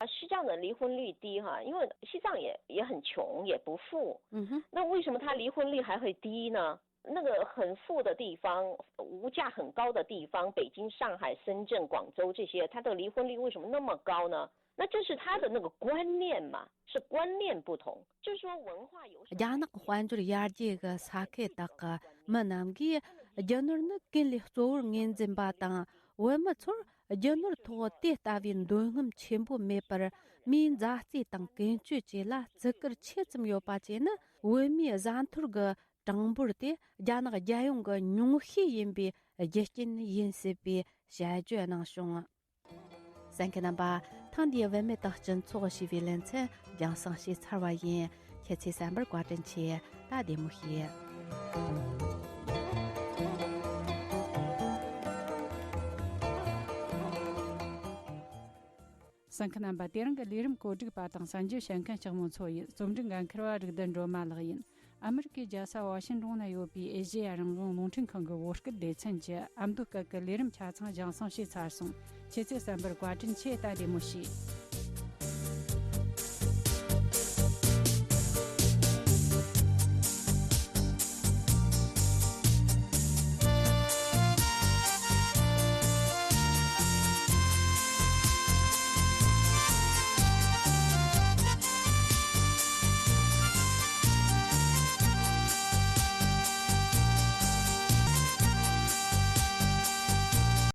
西藏的离婚率低哈，因为西藏也也很穷，也不富。嗯哼，那为什么他离婚率还会低呢？那个很富的地方，物价很高的地方，北京、上海、深圳、广州这些，他的离婚率为什么那么高呢？那这是他的那个观念嘛，是观念不同，就是说文化有什么。 རྒྱ་ནག་དཔལ་འབྱོར་ཡར་རྒྱས་ཀྱི་ས་ཁུལ་དག་གི་མི་རྣམས་ཀྱིས་རྒྱུ་ནོར་ནི་ཀུན་ལས་གཙོ་བོར་ངོས་འཛིན་པ་དང་། བོད་མི་ཚོར་རྒྱུ་ནོར་ཐོག་དེ་ལྟ་བུའི་འདོད་རྔམ་ཆེན་པོ་མེད་པར། མིའི་མཛའ་བརྩེ་དང་ཀུན་སྤྱོད་བཅས་ལ་བརྩི་བཀུར་ཆེ་ཙམ་ཡོད་པ་བཅས་ནི། བོད་མིའི་བཟའ་འཐོར་གྱི་གྲངས་འབོར་དེ་རྒྱ་ནག་རྒྱལ་ཡོངས་ཀྱི་ཉུང་ཤས་ཡིན་པའི་རྒྱུ་རྐྱེན་ཡིན་སྲིད་པའི་དཔྱད་བརྗོད་གནང་བྱུང་། གསན་མཁན་རྣམ་པ། ཐེངས་འདིའི་བུད་མེད་དང་སྤྱི་ཚོགས་ཞེས་པའི་ལེ་ཚན་རྒྱང་སྲིང་བྱས་ཚར་བ་ཡིན། ཁྱེད་ཚོས་གསན་པར་བཀའ་དྲིན་ཆེ། ད་བདེ་མོ་བྱོས། གསན་མཁན་རྣམ་པ། དེ་རིང་གི་ལས་རིམ་གོ་སྒྲིག་པ་དང་གསན་རྒྱུ་བྱེད་མཁན་ལྕགས་མོ་མཚོ་ཡིན། རྩོམ་སྒྲིག་འགན་འཁུར་བ་རིག་ལྡན་སྒྲོལ་མ་ལགས་ཡིན། ཨ་མི་རི་ཀའི་རྒྱལ་ས་ཝ་ཤིང་ཏོན་ན་ཡོད་པའི་ཨེ་ཤེ་ཡ་རང་དབང་རླུང་འཕྲིན་ཁང་གི་བོད་སྐད་སྡེ་ཚན་གྱི་ཨ་མདོ་སྐད་ཀྱི་ལས་རིམ་ཆ་ཚང་རྒྱང་སྲིང་བྱས་ཚར་སོང་། ཁྱེད་ཚོས་གསན་པར་བཀའ་དྲིན་ཆེ། ད་བདེ་མོ་བྱོས།